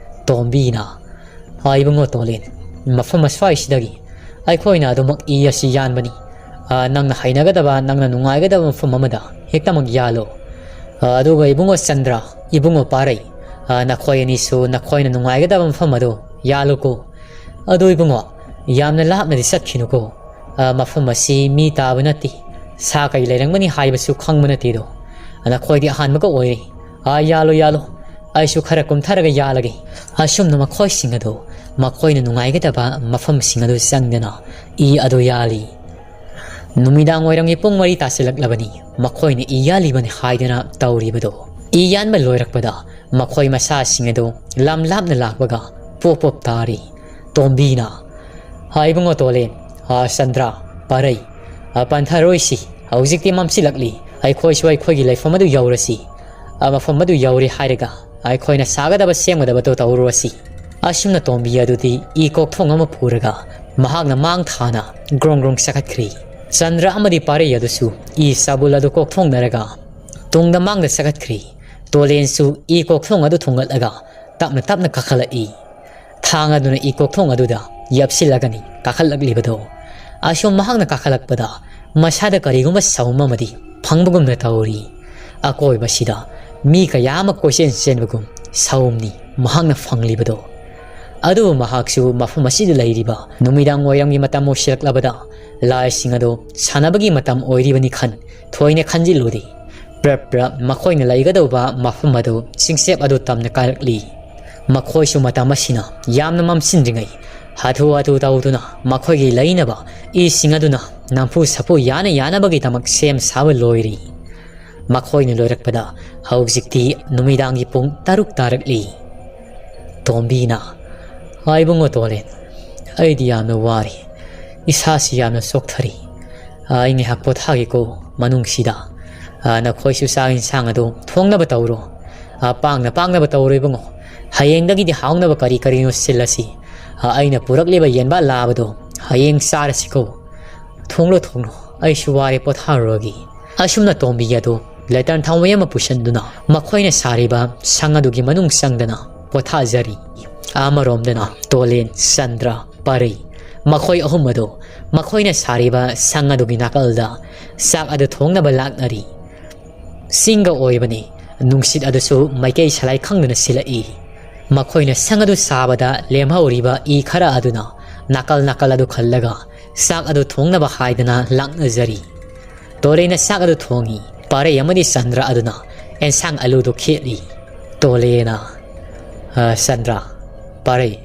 ꯇꯣꯝꯕꯤꯅ, "ꯑ, ꯏꯕꯨꯡꯉꯣ ꯇꯣꯂꯦꯟ, ꯃꯐꯝ ꯑꯁ꯭ꯋꯥꯏꯁꯤꯗꯒꯤ ꯑꯩꯈꯣꯏꯅ ꯑꯗꯨꯃꯛ ꯏ ꯑꯁꯤ ꯌꯥꯟꯕꯅꯤ꯫ ꯑ, ꯅꯪꯅ ꯍꯩꯅꯒꯗꯕ, ꯅꯪꯅ ꯅꯨꯡꯉꯥꯏꯒꯗꯕ ꯃꯐꯝ ꯑꯃꯗ ꯍꯦꯛꯇꯃꯛ ꯌꯥꯜꯂꯨ꯫ ꯑ, ꯑꯗꯨꯒ ꯏꯕꯨꯡꯉꯣ ꯆꯟꯗ꯭ꯔ, ꯏꯕꯨꯡꯉꯣ ꯄꯥꯔꯩ, ꯑ, ꯅꯈꯣꯏ ꯑꯅꯤꯁꯨ ꯅꯈꯣꯏꯅ ꯅꯨꯡꯉꯥꯏꯒꯗꯕ ꯃꯐꯝ ꯑꯗꯨ ꯌꯥꯜꯂꯨꯀꯣ꯫ ꯑꯗꯨ ꯏꯕꯨꯡꯉꯣ, ꯌꯥꯝꯅ ꯂꯥꯞꯅꯗꯤ ꯆꯠꯈꯤꯅꯨꯀꯣ꯫ ꯑ, ꯃꯐꯝ ꯑꯁꯤ ꯃꯤ ꯇꯥꯕ ꯅꯠꯇꯦ꯫ ꯁꯥ ꯀꯩ ꯂꯩꯔꯝꯒꯅꯤ ꯍꯥꯏꯕꯁꯨ ꯈꯪꯕ ꯅꯠꯇꯦꯗꯣ꯫ ꯅꯈꯣꯏꯗꯤ ꯑꯍꯥꯟꯕꯒ ꯑꯣꯏꯔꯦ꯫ ꯑ, ꯌꯥꯜꯂꯣ, ꯌꯥꯜꯂꯣ꯫ ꯑꯩꯁꯨ ꯈꯔ ꯀꯨꯝꯊꯔꯒ ꯌꯥꯜꯂꯒꯦ꯫" ꯑꯁꯨꯝꯅ ꯃꯈꯣꯏꯁꯤꯡ ꯑꯗꯨ ꯃꯈꯣꯏꯅ ꯅꯨꯡꯉꯥꯏꯒꯗꯕ ꯃꯐꯝꯁꯤꯡ ꯑꯗꯨ ꯆꯪꯗꯅ ꯏ ꯑꯗꯨ ꯌꯥꯜꯂꯤ꯫ ꯅꯨꯃꯤꯗꯥꯡ ꯋꯥꯏꯔꯝꯒꯤ ꯄꯨꯡ ꯃꯔꯤ ꯇꯥꯁꯤꯜꯂꯛꯂꯕꯅꯤ꯫ ꯃꯈꯣꯏꯅ ꯏ ꯌꯥꯜꯂꯤꯕꯅꯤ ꯍꯥꯏꯗꯅ ꯇꯧꯔꯤꯕꯗꯣ꯫ ꯏ ꯌꯥꯟꯕ ꯂꯣꯏꯔꯛꯄꯗ ꯃꯈꯣꯏ ꯃꯁꯥꯁꯤꯡ ꯑꯗꯨ ꯂꯝ ꯂꯥꯞꯅ ꯂꯥꯛꯄꯒ ꯄꯣꯞ ꯄꯣꯞ ꯇꯥꯔꯤ꯫ ꯇꯣꯝꯕꯤꯅ, "ꯍꯥ, ꯏꯕꯨꯡꯉꯣ ꯇꯣꯂꯦꯟ, ꯍꯥ, ꯆꯟꯗ꯭ꯔ, ꯄꯥꯔꯩ, ꯍꯥ, ꯄꯟꯊꯔꯣꯏꯁꯤ꯫ ꯍꯧꯖꯤꯛꯇꯤ ꯃꯝꯁꯤꯜꯂꯛꯂꯤ꯫ ꯑꯩꯈꯣꯏꯁꯨ ꯑꯩꯈꯣꯏꯒꯤ ꯂꯩꯐꯝ ꯑꯗꯨ ꯌꯧꯔꯁꯤ꯫ ꯍꯥ, ꯃꯐꯝ ꯑꯗꯨ ꯌꯧꯔꯦ ꯍꯥꯏꯔꯒ ꯑꯩꯈꯣꯏꯅ ꯁꯥꯒꯗꯕ ꯁꯦꯝꯒꯗꯕꯗꯨ ꯇꯧꯔꯨꯔꯁꯤ꯫" ꯑꯁꯨꯝꯅ ꯇꯣꯝꯕꯤ ꯑꯗꯨꯗꯤ ꯏ ꯀꯣꯛꯊꯣꯡ ꯑꯃ ꯄꯨꯔꯒ ꯃꯍꯥꯛꯅ ꯃꯥꯡ ꯊꯥꯅ ꯒ꯭ꯔꯣꯡ ꯒ꯭ꯔꯣꯡ ꯆꯠꯈꯠꯈ꯭ꯔꯤ꯫ ꯆꯟꯗ꯭ꯔ ꯑꯃꯗꯤ ꯄꯥꯔꯩ ꯑꯗꯨꯁꯨ ꯏ ꯆꯥꯕꯨꯜ ꯑꯗꯨ ꯀꯣꯛꯊꯣꯡꯅꯔꯒ ꯇꯨꯡꯗ ꯃꯥꯡꯗ ꯆꯠꯈꯠꯈ꯭ꯔꯤ꯫ ꯇꯣꯂꯦꯟꯁꯨ ꯏ ꯀꯣꯛꯊꯣꯡ ꯑꯗꯨ ꯊꯨꯡꯒꯠꯂꯒ ꯇꯞꯅ ꯇꯞꯅ ꯀꯥꯈꯠꯂꯛꯏ꯫ ꯊꯥꯡ ꯑꯗꯨꯅ ꯏ ꯀꯣꯛꯊꯣꯡ ꯑꯗꯨꯗ ꯌꯦꯞꯁꯤꯜꯂꯒꯅꯤ ꯀꯥꯈꯠꯂꯛꯂꯤꯕꯗꯣ꯫ ꯑꯁꯨꯝ ꯃꯍꯥꯛꯅ ꯀꯥꯈꯠꯂꯛꯄꯗ ꯃꯁꯥꯗ ꯀꯔꯤꯒꯨꯝꯕ ꯁꯥꯎꯝ ꯑꯃꯗꯤ ꯐꯪꯕꯒꯨꯝꯅ ꯇꯧꯔꯤ꯫ ꯑꯀꯣꯏꯕꯁꯤꯗ ꯃꯤ ꯀꯌꯥ ꯑꯃ ꯀꯣꯏꯆꯦꯟ ꯆꯦꯟꯕꯒꯨꯝ ꯁꯥꯎꯝꯅꯤ ꯃꯍꯥꯛꯅ ꯐꯪꯂꯤꯕꯗꯣ꯫ ꯑꯗꯨꯕꯨ ꯃꯍꯥꯛꯁꯨ ꯃꯐꯝ ꯑꯁꯤꯗ ꯂꯩꯔꯤꯕ ꯅꯨꯃꯤꯗꯥꯡ ꯋꯥꯏꯔꯝꯒꯤ ꯃꯇꯝ ꯑꯣꯏꯁꯤꯜꯂꯛꯂꯕꯗ ꯂꯥꯏꯁꯤꯡ ꯑꯗꯨ ꯁꯥꯟꯅꯕꯒꯤ ꯃꯇꯝ ꯑꯣꯏꯔꯤꯕꯅꯤ ꯈꯟ ꯊꯣꯏꯅ ꯈꯟꯖꯤꯜꯂꯨꯗꯦ꯫ ꯄ꯭ꯔꯞ ꯄ꯭ꯔꯞ ꯃꯈꯣꯏꯅ ꯂꯩꯒꯗꯧꯕ ꯃꯐꯝ ꯑꯗꯨ ꯆꯤꯡꯆꯦꯞ ꯑꯗꯨ ꯇꯝꯅ ꯀꯥꯔꯛꯂꯤ꯫ ꯃꯈꯣꯏꯁꯨ ꯃꯇꯝ ꯑꯁꯤꯅ ꯌꯥꯝꯅ ꯃꯝꯁꯤꯟꯗ꯭ꯔꯤꯉꯩ ꯍꯥꯊꯨ ꯍꯥꯊꯨ ꯇꯧꯗꯨꯅ ꯃꯈꯣꯏꯒꯤ ꯂꯩꯅꯕ ꯏꯁꯤꯡ ꯑꯗꯨꯅ ꯅꯝꯐꯨ ꯁꯥꯐꯨ ꯌꯥꯅ ꯌꯥꯅꯕꯒꯤꯗꯃꯛ ꯁꯦꯝ ꯁꯥꯕ ꯂꯣꯏꯔꯤ꯫ ꯃꯈꯣꯏꯅ ꯂꯣꯏꯔꯛꯄꯗ ꯍꯧꯖꯤꯛꯇꯤ ꯅꯨꯃꯤꯗꯥꯡꯒꯤ ꯄꯨꯡ ꯇꯔꯨꯛ ꯇꯥꯔꯛꯂꯤ꯫ ꯇꯣꯝꯕꯤꯅ, "ꯍꯥ, ꯏꯕꯨꯡꯉꯣ ꯇꯣꯂꯦꯟ, ꯑꯩꯗꯤ ꯌꯥꯝꯅ ꯋꯥꯔꯦ꯫ ꯏꯁꯥꯁꯤ ꯌꯥꯝꯅ ꯆꯣꯛꯊꯔꯤ꯫ ꯑꯩ ꯉꯥꯏꯍꯥꯛ ꯄꯣꯊꯥꯒꯦꯀꯣ ꯃꯅꯨꯡꯁꯤꯗ꯫ ꯑ, ꯅꯈꯣꯏꯁꯨ ꯆꯥꯛ ꯏꯟꯁꯥꯡ ꯑꯗꯨ ꯊꯣꯡꯅꯕ ꯇꯧꯔꯣ꯫ ꯑ, ꯄꯥꯡꯅ ꯄꯥꯡꯅꯕ ꯇꯧꯔꯣ ꯏꯕꯨꯡꯉꯣ꯫ ꯍꯌꯦꯡꯗꯒꯤꯗꯤ ꯍꯥꯎꯅꯕ ꯀꯔꯤ ꯀꯔꯤꯅꯣ ꯁꯤꯜꯂꯁꯤ꯫ ꯑ, ꯑꯩꯅ ꯄꯨꯔꯛꯂꯤꯕ ꯌꯦꯟꯕꯥ ꯂꯥꯕꯗꯣ ꯍꯌꯦꯡ ꯆꯥꯔꯁꯤꯀꯣ꯫ ꯊꯣꯡꯂꯣ, ꯊꯣꯡꯂꯣ, ꯑꯩꯁꯨ ꯋꯥꯔꯦ, ꯄꯣꯊꯥꯔꯨꯔꯒꯦ꯫ ꯑꯁꯨꯝꯅ ꯇꯣꯝꯕꯤ ꯑꯗꯨ ꯂꯦꯇꯔꯟ ꯊꯥꯎꯃꯩ ꯑꯃ ꯄꯨꯁꯤꯟꯗꯨꯅ ꯃꯈꯣꯏꯅ ꯁꯥꯔꯤꯕ ꯁꯪ ꯑꯗꯨꯒꯤ ꯃꯅꯨꯡ ꯆꯪꯗꯅ ꯄꯣꯊꯥꯖꯔꯤ꯫ ꯑꯃꯔꯣꯝꯗꯅ ꯇꯣꯂꯦꯟ, ꯆꯟꯗ꯭ꯔ, ꯄꯥꯔꯩ, ꯃꯈꯣꯏ ꯑꯍꯨꯝ ꯑꯗꯨ ꯃꯈꯣꯏꯅ ꯁꯥꯔꯤꯕ ꯁꯪ ꯑꯗꯨꯒꯤ ꯅꯥꯀꯜꯗ ꯆꯥꯛ ꯑꯗꯨ ꯊꯣꯡꯅꯕ ꯂꯥꯛꯅꯔꯤ꯫ ꯆꯤꯡꯒ ꯑꯣꯏꯕꯅꯤ, ꯅꯨꯡꯁꯤꯠ ꯑꯗꯨꯁꯨ ꯃꯥꯏꯀꯩ ꯁꯂꯥꯏ ꯈꯪꯗꯅ ꯁꯤꯜꯂꯛꯏ꯫ ꯃꯈꯣꯏꯅ ꯁꯪ ꯑꯗꯨ ꯁꯥꯕꯗ ꯂꯦꯝꯍꯧꯔꯤꯕ ꯏ ꯈꯔ ꯑꯗꯨꯅ ꯅꯥꯀꯜ ꯅꯥꯀꯜ ꯑꯗꯨ ꯈꯜꯂꯒ ꯆꯥꯛ ꯑꯗꯨ ꯊꯣꯡꯅꯕ ꯍꯥꯏꯗꯅ ꯂꯥꯛꯅꯖꯔꯤ꯫ ꯇꯣꯂꯦꯟꯅ ꯆꯥꯛ ꯑꯗꯨ ꯊꯣꯡꯉꯤ꯫ ꯄꯥꯔꯩ ꯑꯃꯗꯤ ꯆꯟꯗ꯭ꯔ ꯑꯗꯨꯅ ꯑꯦꯟꯁꯥꯡ ꯑꯂꯨꯗꯨ ꯈꯦꯠꯂꯤ꯫ ꯇꯣꯂꯦꯟꯅ, "ꯑ, ꯆꯟꯗ꯭ꯔ, ꯄꯥꯔꯩ,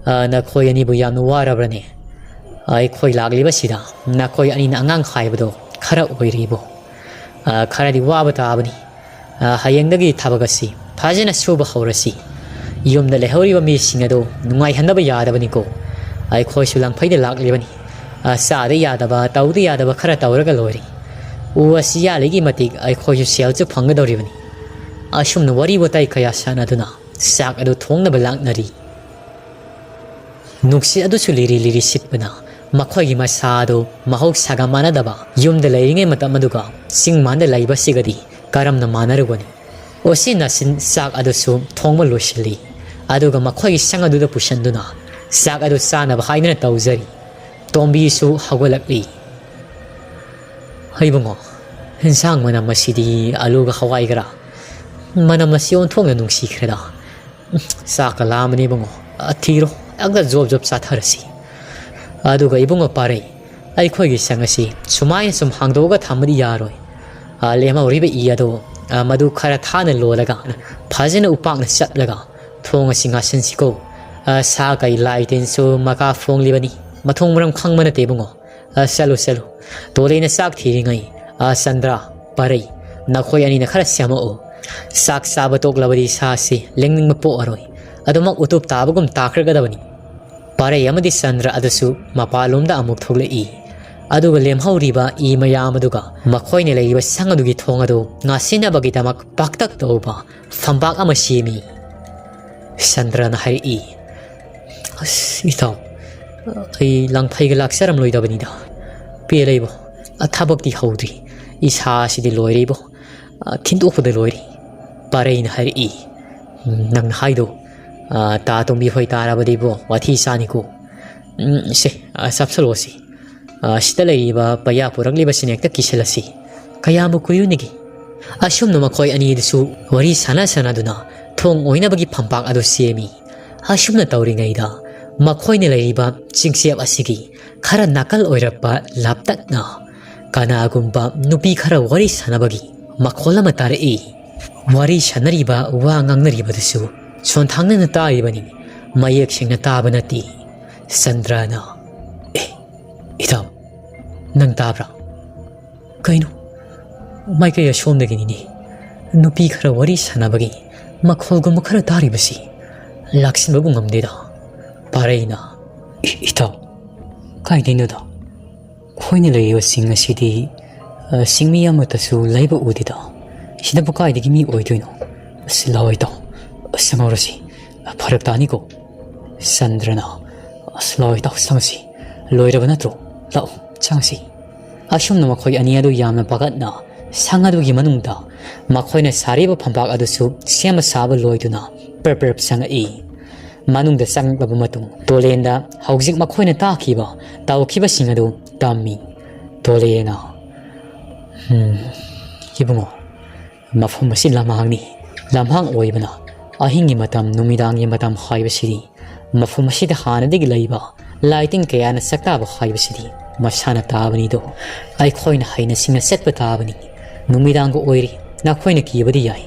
ꯑ, ꯅꯈꯣꯏ ꯑꯅꯤꯕꯨ ꯌꯥꯝꯅ ꯋꯥꯔꯕ꯭ꯔꯅꯦ? ꯑꯩꯈꯣꯏ ꯂꯥꯛꯂꯤꯕꯁꯤꯗ ꯅꯈꯣꯏ ꯑꯅꯤꯅ ꯑꯉꯥꯡ ꯈꯥꯏꯕꯗꯣ ꯈꯔ ꯑꯣꯏꯔꯤꯕꯣ? ꯑ, ꯈꯔꯗꯤ ꯋꯥꯕ ꯇꯥꯕꯅꯤ꯫ ꯑ, ꯍꯌꯦꯡꯗꯒꯤ ꯊꯕꯛ ꯑꯁꯤ ꯐꯖꯅ ꯁꯨꯕ ꯍꯧꯔꯁꯤ꯫ ꯌꯨꯝꯗ ꯂꯩꯍꯧꯔꯤꯕ ꯃꯤꯁꯤꯡ ꯑꯗꯨ ꯅꯨꯡꯉꯥꯏꯍꯟꯗꯕ ꯌꯥꯗꯕꯅꯤꯀꯣ꯫ ꯑꯩꯈꯣꯏꯁꯨ ꯂꯪꯐꯩꯗ ꯂꯥꯛꯂꯤꯕꯅꯤ꯫ ꯑ, ꯆꯥꯗ ꯌꯥꯗꯕ, ꯇꯧꯗ ꯌꯥꯗꯕ ꯈꯔ ꯇꯧꯔꯒ ꯂꯣꯏꯔꯦ꯫ ꯎ ꯑꯁꯤ ꯌꯥꯜꯂꯤꯒꯤ ꯃꯇꯤꯛ ꯑꯩꯈꯣꯏꯁꯨ ꯁꯦꯜꯁꯨ ꯐꯪꯒꯗꯧꯔꯤꯕꯅꯤ꯫" ꯑꯁꯨꯝꯅ ꯋꯥꯔꯤ ꯋꯥꯇꯥꯏ ꯀꯌꯥ ꯁꯥꯟꯅꯗꯨꯅ ꯆꯥꯛ ꯑꯗꯨ ꯊꯣꯡꯅꯕ ꯂꯥꯛꯅꯔꯤ꯫ ꯅꯨꯡꯁꯤꯠ ꯑꯗꯨꯁꯨ ꯂꯤꯔꯤ ꯂꯤꯔꯤ ꯁꯤꯠꯄꯅ ꯃꯈꯣꯏꯒꯤ ꯃꯁꯥ ꯑꯗꯨ ꯃꯍꯧꯁꯥꯒ ꯃꯥꯟꯅꯗꯕ, ꯌꯨꯝꯗ ꯂꯩꯔꯤꯉꯩ ꯃꯇꯝ ꯑꯗꯨꯒ ꯆꯤꯡ ꯃꯥꯟꯗ ꯂꯩꯕꯁꯤꯒꯗꯤ ꯀꯔꯝꯅ ꯃꯥꯟꯅꯔꯨꯒꯅꯤ? ꯎꯆꯤꯟ ꯅꯥꯆꯤꯟ ꯆꯥꯛ ꯑꯗꯨꯁꯨ ꯊꯣꯡꯕ ꯂꯣꯏꯁꯤꯜꯂꯤ꯫ ꯑꯗꯨꯒ ꯃꯈꯣꯏꯒꯤ ꯁꯪ ꯑꯗꯨꯗ ꯄꯨꯁꯤꯟꯗꯨꯅ ꯆꯥꯛ ꯑꯗꯨ ꯆꯥꯅꯕ ꯍꯥꯏꯗꯨꯅ ꯇꯧꯖꯔꯤ꯫ ꯇꯣꯝꯕꯤꯁꯨ ꯍꯧꯒꯠꯂꯛꯂꯤ꯫ "ꯏꯕꯨꯡꯉꯣ, ꯏꯟꯁꯥꯡ ꯃꯅꯝ ꯑꯁꯤꯗꯤ ꯑꯂꯨꯒ ꯍꯋꯥꯏꯒꯔꯥ? ꯃꯅꯝ ꯑꯁꯤ ꯑꯣꯟꯊꯣꯛꯅ ꯅꯨꯡꯁꯤꯈ꯭ꯔꯦꯗ꯫ ꯆꯥꯛꯀ ꯂꯥꯝꯕꯅꯤ ꯏꯕꯨꯡꯉꯣ꯫ ꯑ, ꯊꯤꯔꯣ, ꯑꯝꯇ ꯖꯣꯞ ꯖꯣꯞ ꯆꯥꯊꯔꯁꯤ꯫ ꯑꯗꯨꯒ ꯏꯕꯨꯡꯉꯣ ꯄꯥꯔꯩ, ꯑꯩꯈꯣꯏꯒꯤ ꯁꯪ ꯑꯁꯤ ꯁꯨꯃꯥꯏꯅ ꯁꯨꯝ ꯍꯥꯡꯗꯣꯛꯑꯒ ꯊꯝꯕꯗꯤ ꯌꯥꯔꯣꯏ꯫ ꯑ, ꯂꯦꯝꯍꯧꯔꯤꯕ ꯏ ꯑꯗꯣ, ꯑ, ꯃꯗꯨ ꯈꯔ ꯊꯥꯅ ꯂꯣꯜꯂꯒ ꯐꯖꯅ ꯎꯄꯥꯛꯅ ꯆꯞꯂꯒ ꯊꯣꯡ ꯑꯁꯤ ꯉꯥꯁꯤꯟꯁꯤꯀꯣ꯫ ꯑ, ꯁꯥ ꯀꯩ ꯂꯥꯏ ꯇꯤꯟꯁꯨ ꯃꯀꯥ ꯐꯣꯡꯂꯤꯕꯅꯤ꯫ ꯃꯊꯣꯡ ꯃꯔꯝ ꯈꯪꯕ ꯅꯠꯇꯦ ꯏꯕꯨꯡꯉꯣ꯫ ꯑ, ꯆꯠꯂꯨ, ꯆꯠꯂꯨ꯫ ꯇꯣꯂꯦꯟꯅ ꯆꯥꯛ ꯊꯤꯔꯤꯉꯩ, ꯑ, ꯆꯟꯗ꯭ꯔ, ꯄꯥꯔꯩ, ꯅꯈꯣꯏ ꯑꯅꯤꯅ ꯈꯔ ꯁꯦꯝꯃꯛꯎ꯫ ꯆꯥꯛ ꯆꯥꯕ ꯇꯣꯛꯂꯕꯗꯤ ꯁꯥꯁꯤ ꯂꯦꯡꯅꯤꯡꯕ ꯄꯣꯛꯑꯔꯣꯏ꯫ ꯑꯗꯨꯃꯛ ꯎꯇꯨꯞ ꯇꯥꯕꯒꯨꯝ ꯇꯥꯈ꯭ꯔꯒꯗꯕꯅꯤ꯫" ꯄꯥꯔꯩ ꯑꯃꯗꯤ ꯆꯟꯗ꯭ꯔ ꯑꯗꯨꯁꯨ ꯃꯄꯥꯟꯂꯣꯝꯗ ꯑꯃꯨꯛ ꯊꯣꯛꯂꯛꯏ꯫ ꯑꯗꯨꯒ ꯂꯦꯝꯍꯧꯔꯤꯕ ꯏ ꯃꯌꯥꯝ ꯑꯗꯨꯒ ꯃꯈꯣꯏꯅ ꯂꯩꯔꯤꯕ ꯁꯪ ꯑꯗꯨꯒꯤ ꯊꯣꯡ ꯑꯗꯨ ꯉꯥꯁꯤꯟꯅꯕꯒꯤꯗꯃꯛ ꯄꯥꯛꯇꯛ ꯇꯧꯕ ꯐꯝꯄꯥꯛ ꯑꯃ ꯁꯦꯝꯃꯤ꯫ ꯆꯟꯗ꯭ꯔꯅ ꯍꯥꯏꯔꯛꯏ, "ꯑꯁ, ꯏꯇꯥꯎ, ꯑꯩ ꯂꯥꯡꯐꯩꯒ ꯂꯥꯛꯆꯔꯝꯂꯣꯏꯗꯕꯅꯤꯗ꯫ ꯄꯦꯜꯂꯦ ꯏꯕꯣ꯫ ꯑ, ꯊꯕꯛꯇꯤ ꯍꯧꯗ꯭ꯔꯤ꯫ ꯏꯁꯥꯁꯤꯗꯤ ꯂꯣꯏꯔꯦ ꯏꯕꯣ꯫ ꯑ, ꯊꯤꯟꯗꯣꯛꯄꯗ ꯂꯣꯏꯔꯦ꯫ ꯄꯥꯔꯩꯅ ꯍꯥꯏꯔꯛꯏ꯫ "ꯎꯝ, ꯅꯪꯅ ꯍꯥꯏꯗꯣ, ꯑ, ꯇꯥ ꯇꯣꯝꯕꯤ ꯍꯣꯏ ꯇꯥꯔꯕꯗꯤ ꯏꯕꯣ, ꯋꯥꯊꯤ ꯆꯥꯅꯤꯀꯣ꯫ ꯎꯝ, ꯁꯦ, ꯑ, ꯆꯥꯞꯁꯜꯂꯣꯁꯤ꯫ ꯑ, ꯁꯤꯗ ꯂꯩꯔꯤꯕ ꯄꯩꯌꯥ ꯄꯨꯔꯛꯂꯤꯕꯁꯤꯅ ꯍꯦꯛꯇ ꯀꯤꯁꯤꯜꯂꯁꯤ꯫ ꯀꯌꯥꯝꯕꯨ ꯀꯨꯏꯔꯨꯅꯤꯒꯦ?" ꯑꯁꯨꯝꯅ ꯃꯈꯣꯏ ꯑꯅꯤꯗꯨꯁꯨ ꯋꯥꯔꯤ ꯁꯥꯟꯅ ꯁꯥꯟꯅꯗꯨꯅ ꯊꯣꯡ ꯑꯣꯏꯅꯕꯒꯤ ꯐꯝꯄꯥꯛ ꯑꯗꯨ ꯁꯦꯝꯃꯤ꯫ ꯑꯁꯨꯝꯅ ꯇꯧꯔꯤꯉꯩꯗ ꯃꯈꯣꯏꯅ ꯂꯩꯔꯤꯕ ꯆꯤꯡꯆꯦꯞ ꯑꯁꯤꯒꯤ ꯈꯔ ꯅꯥꯀꯜ ꯑꯣꯏꯔꯞꯄ ꯂꯥꯞꯇꯛꯅ ꯀꯅꯥꯒꯨꯝꯕ ꯅꯨꯄꯤ ꯈꯔ ꯋꯥꯔꯤ ꯁꯥꯟꯅꯕꯒꯤ ꯃꯈꯣꯜ ꯑꯃ ꯇꯥꯔꯛꯏ꯫ ꯋꯥꯔꯤ ꯁꯥꯟꯅꯔꯤꯕ, ꯋꯥ ꯉꯥꯡꯅꯔꯤꯕꯗꯨꯁꯨ ꯁꯣꯟꯊꯥꯡꯅꯅ ꯇꯥꯔꯤꯕꯅꯤ, ꯃꯌꯦꯛ ꯁꯦꯡꯅ ꯇꯥꯕ ꯅꯠꯇꯦ꯫ ꯆꯟꯗ꯭ꯔꯅ, "ꯑꯦ, ꯏꯇꯥꯎ, ꯅꯪ ꯇꯥꯕ꯭ꯔꯥ?" "ꯀꯩꯅꯣ? ꯃꯥꯏꯀꯩ ꯑꯁꯣꯝꯗꯒꯤꯅꯤꯅꯦ꯫ ꯅꯨꯄꯤ ꯈꯔ ꯋꯥꯔꯤ ꯁꯥꯟꯅꯕꯒꯤ ꯃꯈꯣꯜꯒꯨꯝꯕ ꯈꯔ ꯇꯥꯔꯤꯕꯁꯤ꯫ ꯂꯥꯛꯁꯤꯟꯕꯕꯨ ꯉꯝꯗꯦꯗ꯫" ꯄꯥꯔꯩꯅ, "ꯏ-, ꯏꯇꯥꯎ, ꯀꯥꯏꯗꯩꯅꯣꯗ? ꯑꯩꯈꯣꯏꯅ ꯂꯩꯔꯤꯕ ꯆꯤꯡ ꯑꯁꯤꯗꯤ, ꯑ, ꯆꯤꯡꯃꯤ ꯑꯃꯠꯇꯁꯨ ꯂꯩꯕ ꯎꯗꯦꯗ꯫ ꯁꯤꯗꯕꯨ ꯀꯥꯏꯗꯒꯤ ꯃꯤ ꯑꯣꯏꯗꯣꯏꯅꯣ? ꯑꯁ, ꯂꯥꯛꯑꯣ ꯏꯇꯥꯎ, ꯑꯁ, ꯆꯪꯍꯧꯔꯁꯤ꯫ ꯐꯔꯛ ꯇꯥꯅꯤꯀꯣ꯫" ꯆꯟꯗ꯭ꯔꯅ, "ꯑꯁ, ꯂꯥꯛꯑꯣ ꯏꯇꯥꯎ, ꯆꯪꯉꯁꯤ꯫ ꯂꯣꯏꯔꯕ ꯅꯠꯇ꯭ꯔꯣ? ꯂꯥꯛꯑꯣ, ꯆꯪꯉꯁꯤ꯫" ꯑꯁꯨꯝꯅ ꯃꯈꯣꯏ ꯑꯅꯤ ꯑꯗꯨ ꯌꯥꯝꯅ ꯄꯥꯈꯠꯅ ꯁꯪ ꯑꯗꯨꯒꯤ ꯃꯅꯨꯡꯗ ꯃꯈꯣꯏꯅ ꯁꯥꯔꯤꯕ ꯐꯝꯄꯥꯛ ꯑꯗꯨꯁꯨ ꯁꯦꯝꯕ ꯁꯥꯕ ꯂꯣꯏꯗꯨꯅ ꯄ꯭ꯔꯞ ꯄ꯭ꯔꯞ ꯆꯪꯉꯛꯏ꯫ ꯃꯅꯨꯡꯗ ꯆꯪꯂꯛꯂꯕ ꯃꯇꯨꯡ ꯇꯣꯂꯦꯟꯗ ꯍꯧꯖꯤꯛ ꯃꯈꯣꯏꯅ ꯇꯥꯈꯤꯕ, ꯇꯧꯈꯤꯕꯁꯤꯡ ꯑꯗꯨ ꯇꯝꯃꯤ꯫ ꯇꯣꯂꯦꯟꯅ, "ꯎꯝ, ꯏꯕꯨꯡꯉꯣ, ꯃꯐꯝ ꯑꯁꯤ ꯂꯝꯍꯥꯡꯅꯤ꯫ ꯂꯝꯍꯥꯡ ꯑꯣꯏꯕꯅ ꯑꯍꯤꯡꯒꯤ ꯃꯇꯝ, ꯅꯨꯃꯤꯗꯥꯡꯒꯤ ꯃꯇꯝ ꯍꯥꯏꯕꯁꯤꯗꯤ ꯃꯐꯝ ꯑꯁꯤꯗ ꯍꯥꯟꯅꯗꯒꯤ ꯂꯩꯕ ꯂꯥꯏꯇꯤꯟ ꯀꯌꯥꯅ ꯁꯛꯇꯥꯕ ꯍꯥꯏꯕꯁꯤꯗꯤ ꯃꯁꯥꯅ ꯇꯥꯕꯅꯤꯗꯣ꯫ ꯑꯩꯈꯣꯏꯅ ꯍꯩꯅ ꯁꯤꯡꯅ ꯆꯠꯄ ꯇꯥꯕꯅꯤ꯫ ꯅꯨꯃꯤꯗꯥꯡꯒ ꯑꯣꯏꯔꯤ, ꯅꯈꯣꯏꯅ ꯀꯤꯕꯗꯤ ꯌꯥꯏ,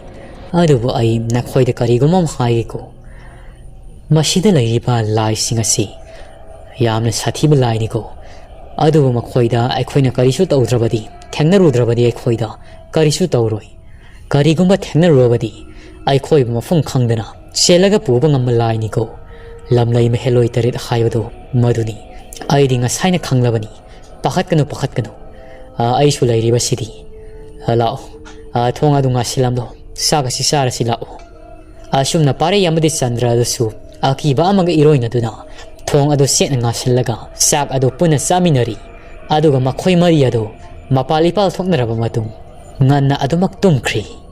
ꯑꯗꯨꯕꯨ ꯑꯩ ꯅꯈꯣꯏꯗ ꯀꯔꯤꯒꯨꯝꯕ ꯑꯃ ꯍꯥꯏꯒꯦꯀꯣ꯫ ꯃꯁꯤꯗ ꯂꯩꯔꯤꯕ ꯂꯥꯏꯁꯤꯡ ꯑꯁꯤ ꯌꯥꯝꯅ ꯁꯥꯊꯤꯕ ꯂꯥꯏꯅꯤꯀꯣ꯫ ꯑꯗꯨꯕꯨ ꯃꯈꯣꯏꯗ ꯑꯩꯈꯣꯏꯅ ꯀꯔꯤꯁꯨ ꯇꯧꯗ꯭ꯔꯕꯗꯤ, ꯊꯦꯡꯅꯔꯨꯗ꯭ꯔꯕꯗꯤ ꯑꯩꯈꯣꯏꯗ ꯀꯔꯤꯁꯨ ꯇꯧꯔꯣꯏ꯫ ꯀꯔꯤꯒꯨꯝꯕ ꯊꯦꯡꯅꯔꯨꯔꯕꯗꯤ ꯑꯩꯈꯣꯏꯕꯨ ꯃꯐꯝ ꯈꯪꯗꯅ ꯆꯦꯜꯂꯒ ꯄꯨꯕ ꯉꯝꯕ ꯂꯥꯏꯅꯤꯀꯣ꯫ ꯂꯝꯂꯩ ꯃꯍꯦꯜꯂꯣꯏ ꯇꯔꯦꯠ ꯍꯥꯏꯕꯗꯣ ꯃꯗꯨꯅꯤ꯫ ꯑꯩꯗꯤ ꯉꯁꯥꯏꯅ ꯈꯪꯂꯕꯅꯤ꯫ ꯄꯥꯈꯠꯀꯅꯨ, ꯄꯥꯈꯠꯀꯅꯨ꯫ ꯑ, ꯑꯩꯁꯨ ꯂꯩꯔꯤꯕꯁꯤꯗꯤ꯫ ꯑ, ꯂꯥꯛꯑꯣ꯫ ꯑ, ꯊꯣꯡ ꯑꯗꯨ ꯉꯥꯁꯤꯜꯂꯝꯂꯣ꯫ ꯆꯥꯛ ꯑꯁꯤ ꯆꯥꯔꯁꯤ, ꯂꯥꯛꯑꯣ꯫" ꯑꯁꯨꯝꯅ ꯄꯥꯔꯩ ꯑꯃꯗꯤ ꯆꯟꯗ꯭ꯔ ꯑꯗꯨꯁꯨ ꯑꯀꯤꯕ ꯑꯃꯒ ꯏꯔꯣꯏꯅꯗꯨꯅ ꯊꯣꯡ ꯑꯗꯨ ꯆꯦꯠꯅ ꯉꯥꯁꯤꯜꯂꯒ ꯆꯥꯛ ꯑꯗꯨ ꯄꯨꯟꯅ ꯆꯥꯃꯤꯟꯅꯔꯤ꯫ ꯑꯗꯨꯒ ꯃꯈꯣꯏ ꯃꯔꯤ ꯑꯗꯨ ꯃꯄꯥꯜ ꯏꯄꯥꯜ ꯊꯣꯛꯅꯔꯕ ꯃꯇꯨꯡ ꯉꯟꯅ ꯑꯗꯨꯃꯛ ꯇꯨꯝꯈ꯭ꯔꯤ꯫